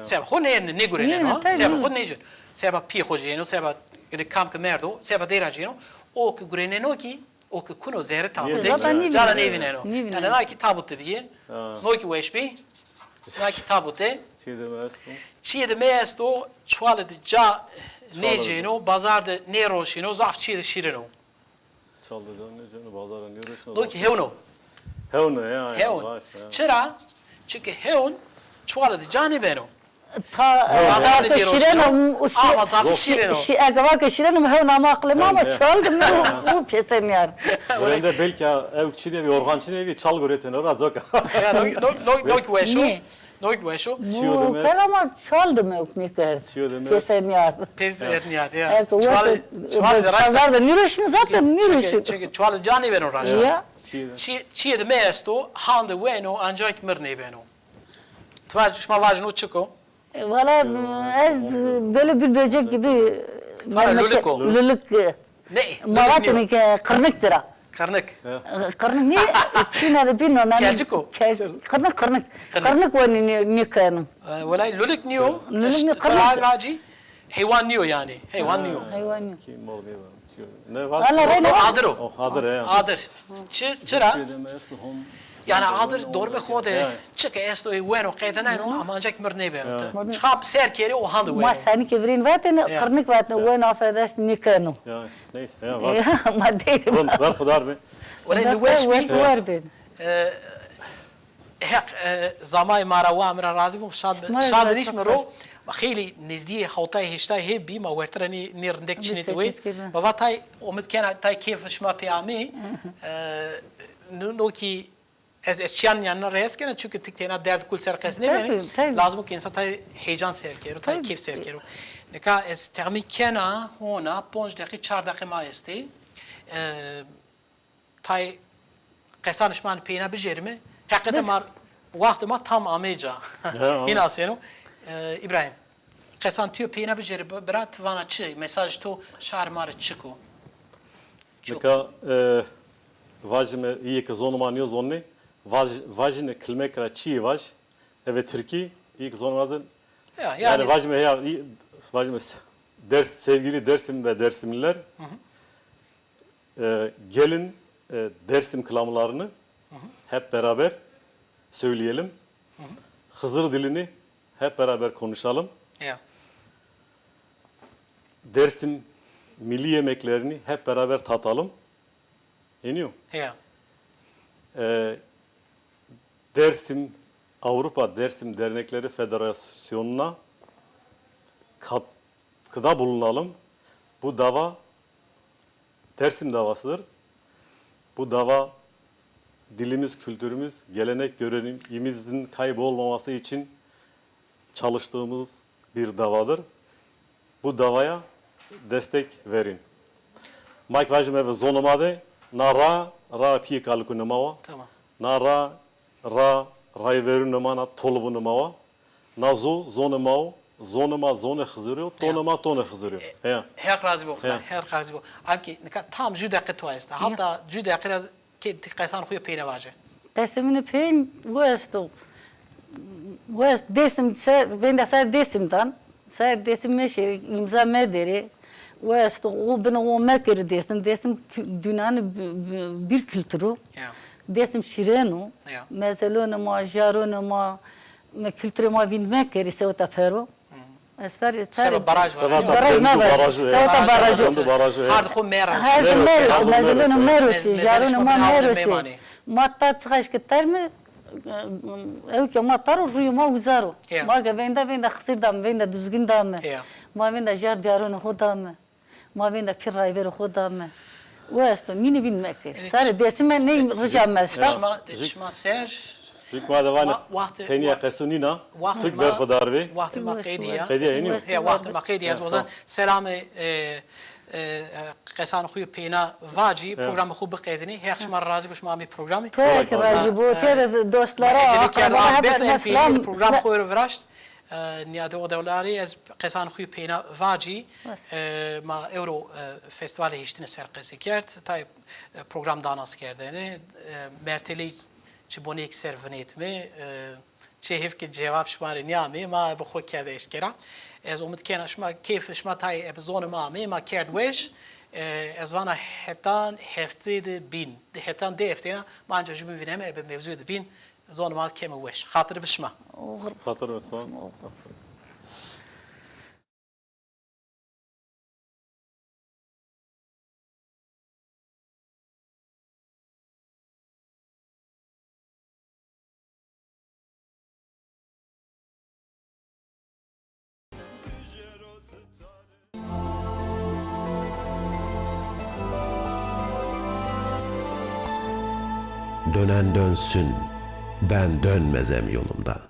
seba xo nêhêrneno, nêgureneno, seba xo nêceno. Seba pîyê xo cêno, seba kam ke merdo, seba dêra cêno. O ke gureneno kî, o ke kuno zerrê tabutê kî, cara nêvîneno. Yanî na kî tabut de bîye. No kî weş bî. Na kî tabut e. Çîyê de mi esto. Çîyê de mi esto, çuwalê de ca nêcêno, bazar de nêroşîno, zaf çîyê de şîrin o. Çal de ca nêcêno, bazar de nêroşîno. No kî hewn o. Hewn o ya. Hewn. Çira? Çunke hewn çuwalê de ca nêbeno. Bazar de nêroşîno. Ama zafî şîrin o. Ege va ke şîrin o, hewn ame aqilê ma, ama çuwal de mi û pêsenîyar. Gurende belkî ew çî nêbî, organ çî nêbî, çal guretêno ra coka. Ya, no, no, no kî weş o. No ki weş o. Çiyo demes. Kar ama çual demek nêkerd. Çiyo demes. Pêser nîyard. Pêser nîyard, ya. Evet, çual, çual de raşt. Pazar de nîroşin zaten, nîroşin. Çünkü, çünkü çual ca nêbeno raşt. Ya. Çiyo de. Çi, çiyo de me esto, hande weno, ancak mir nêbeno. Ti vaj, şima vajin o çik o? E, valla ez böyle bir böcek gibi. Valla memleket, lulik o. Lulik, e, Ne? Ma vatêne ke qirnik tira. Qirnik. Qirnik nî, Çîna de bîno, nanî. Kercik o. Kers-, qirnik, qirnik. Qirnik. Qirnik wenî nî, nîkeno. E, welay lulik nîyo. Lulik nî, qirnik. Vacî, heywan nîyo yanî. Heywan nîyo. Heywan nîyo. Kî mor nîyo. Ne vacî? Ala reyna. O adir o. O adir, he. Adir. Çi, çira? Yanî adir dormê xo de çike esto, ê weno, qeydeneno, ama ancak mir nêbeno. Çiqa ser kerê o hande weno. Ma senî ke virên vatêne, qirnik vatêne, weno, affedersin, nîkeno. Ya, neyse, ya, vaz. Ma deyim. Rind, berxudar be. Wele ni weş bî. Weş war bin. E, Heq, e, zamay ma ra wa, mi ra razî bo, şad, şad nîş mi ro. Ma xeylî nêzdîyê hewtay heştay hê bî, ma wertira nî, nî rindek çinê di wê. Ma va tay, omid kena tay kêf şima pê amê. E, no, no kî ez, ez çîyan yanî reyes kena, çünkü tik têna derd kul ser qes nêbenê. Lazim o ki însan tay heyecan ser kero, tay kêf ser kero. Nika ez texmîn kena, hona, ponc deqî, çar deqî ma estê. E, Tay qesan şima peyna bijêrime. Heqete ma, waxtê ma tam amê ca. Hîna seno. E, İbrahim, qesan tu yo peyna bijêri, bira, ti vana çi? Mesaj to şar ma rê çik o? Nika, e, vajime, îyê ke zonê ma nîyo zonê, vaj-, vajine kilmek ra çîyê vaj, eve Tirkî, îyê ke zonê ma zin. Ya, yanî vajime, ya, vajime, Ders, sevgili Dersim ve Dersimliler, E, gelin, e, Dersim klamlarını hep beraber söyleyelim. Hızır dilini hep beraber konuşalım. Ya. Dersim milli yemeklerini hep beraber tatalım. Eniyor. Ya. E, Dersim, Avrupa Dersim Dernekleri Federasyonu'na katkıda bulunalım. Bu dava Dersim davasıdır. Bu dava dilimiz, kültürümüz, gelenek, görenimizin kaybolmaması için çalıştığımız bir davadır. Bu davaya destek verin. Ma ki vajime ve zonê ma de na ra, ra pîyê kalikûnê ma wa. Tamam. Na ra, ra, rayverûnê ma, na tolvûnê ma wa. Na zo, zonê ma o, zonê ma zonê Xizirî yo, tonê ma tonê Xizirî yo. Heya. Heq razî bo, Xida, Heq razî bo. Amkî, nika tam ju deqe to esta. Hata ju deqe ra kê ti qesan xo yo peyne vaje. Qesê min ê peyn o esto. O est Dêsim ser, vênda ser Dêsim dan. Ser Dêsim meşêrê, îmza mederê. O esto, o bino, o mekerê Dêsim. Dêsim kü-, dünyanın bi-, bi-, bir kültürü. Ya. Dêsim şîrên o. Ya. Mezelonê ma, jarunê ma, me kültürê ma vînd mekerê sewta pero. Ez fer, seba baraj var. Seba baraj ma baraj. Seba baraj. Seba baraj. Hard xo meros. Hard xo meros. Mezelonê meros, jarunê ma meros. Ma ta çiqaş ki terme, ew ke ma taro, rûyê ma uzaro. Ya. Ma ke vênda, vênda Xizir dame, vênda Duzgin dame. Ya. Ma vênda jar diyarunê xo dame. Ma vênda pî rayverê xo dame. O esto, mînî vîn mekerê. Sarê Dêsime ney rija mi esta. Şima, şima ser. Jik ma de vanê, tenya qeso nîna, tu ki berxudar bê. Waxtê ma qedîya. Qedîya, enî yo? He, waxtê ma qedîya. Ez o zaman selamê, e, e, qesanê xo yo peyna vacî, programê xo biqedinî. Heq şima razî bo, şima amê programî. Heq razî bo. Têde dostlara, akrabaya, hepsine selam. Programê xo yo viraşt. E, Nîyade Odelarî, ez qesanê xo yo peyna vacî. E, ma ewro, e, festîvalê hiştine ser qesî kerd. Tayê, e, program danas kerdene. E, mertelî çi bonêk ser vinêtme. E, çi hêf ke cewab şima rê nîyamê, ma bi xo kerde eşkera. Ez umid kena şima keyf şima tayê ebe zonê ma amê, ma kerd weş. E, ez vana hetan heftê de bîn. Hetan di heftêna ma anca jûbîn vîneme, ebe mewzû de bîn. Zonê ma keme weş. Xatir bi şima. Xatir bi şima. Dönen dönsün, ben dönmezem yolumdan.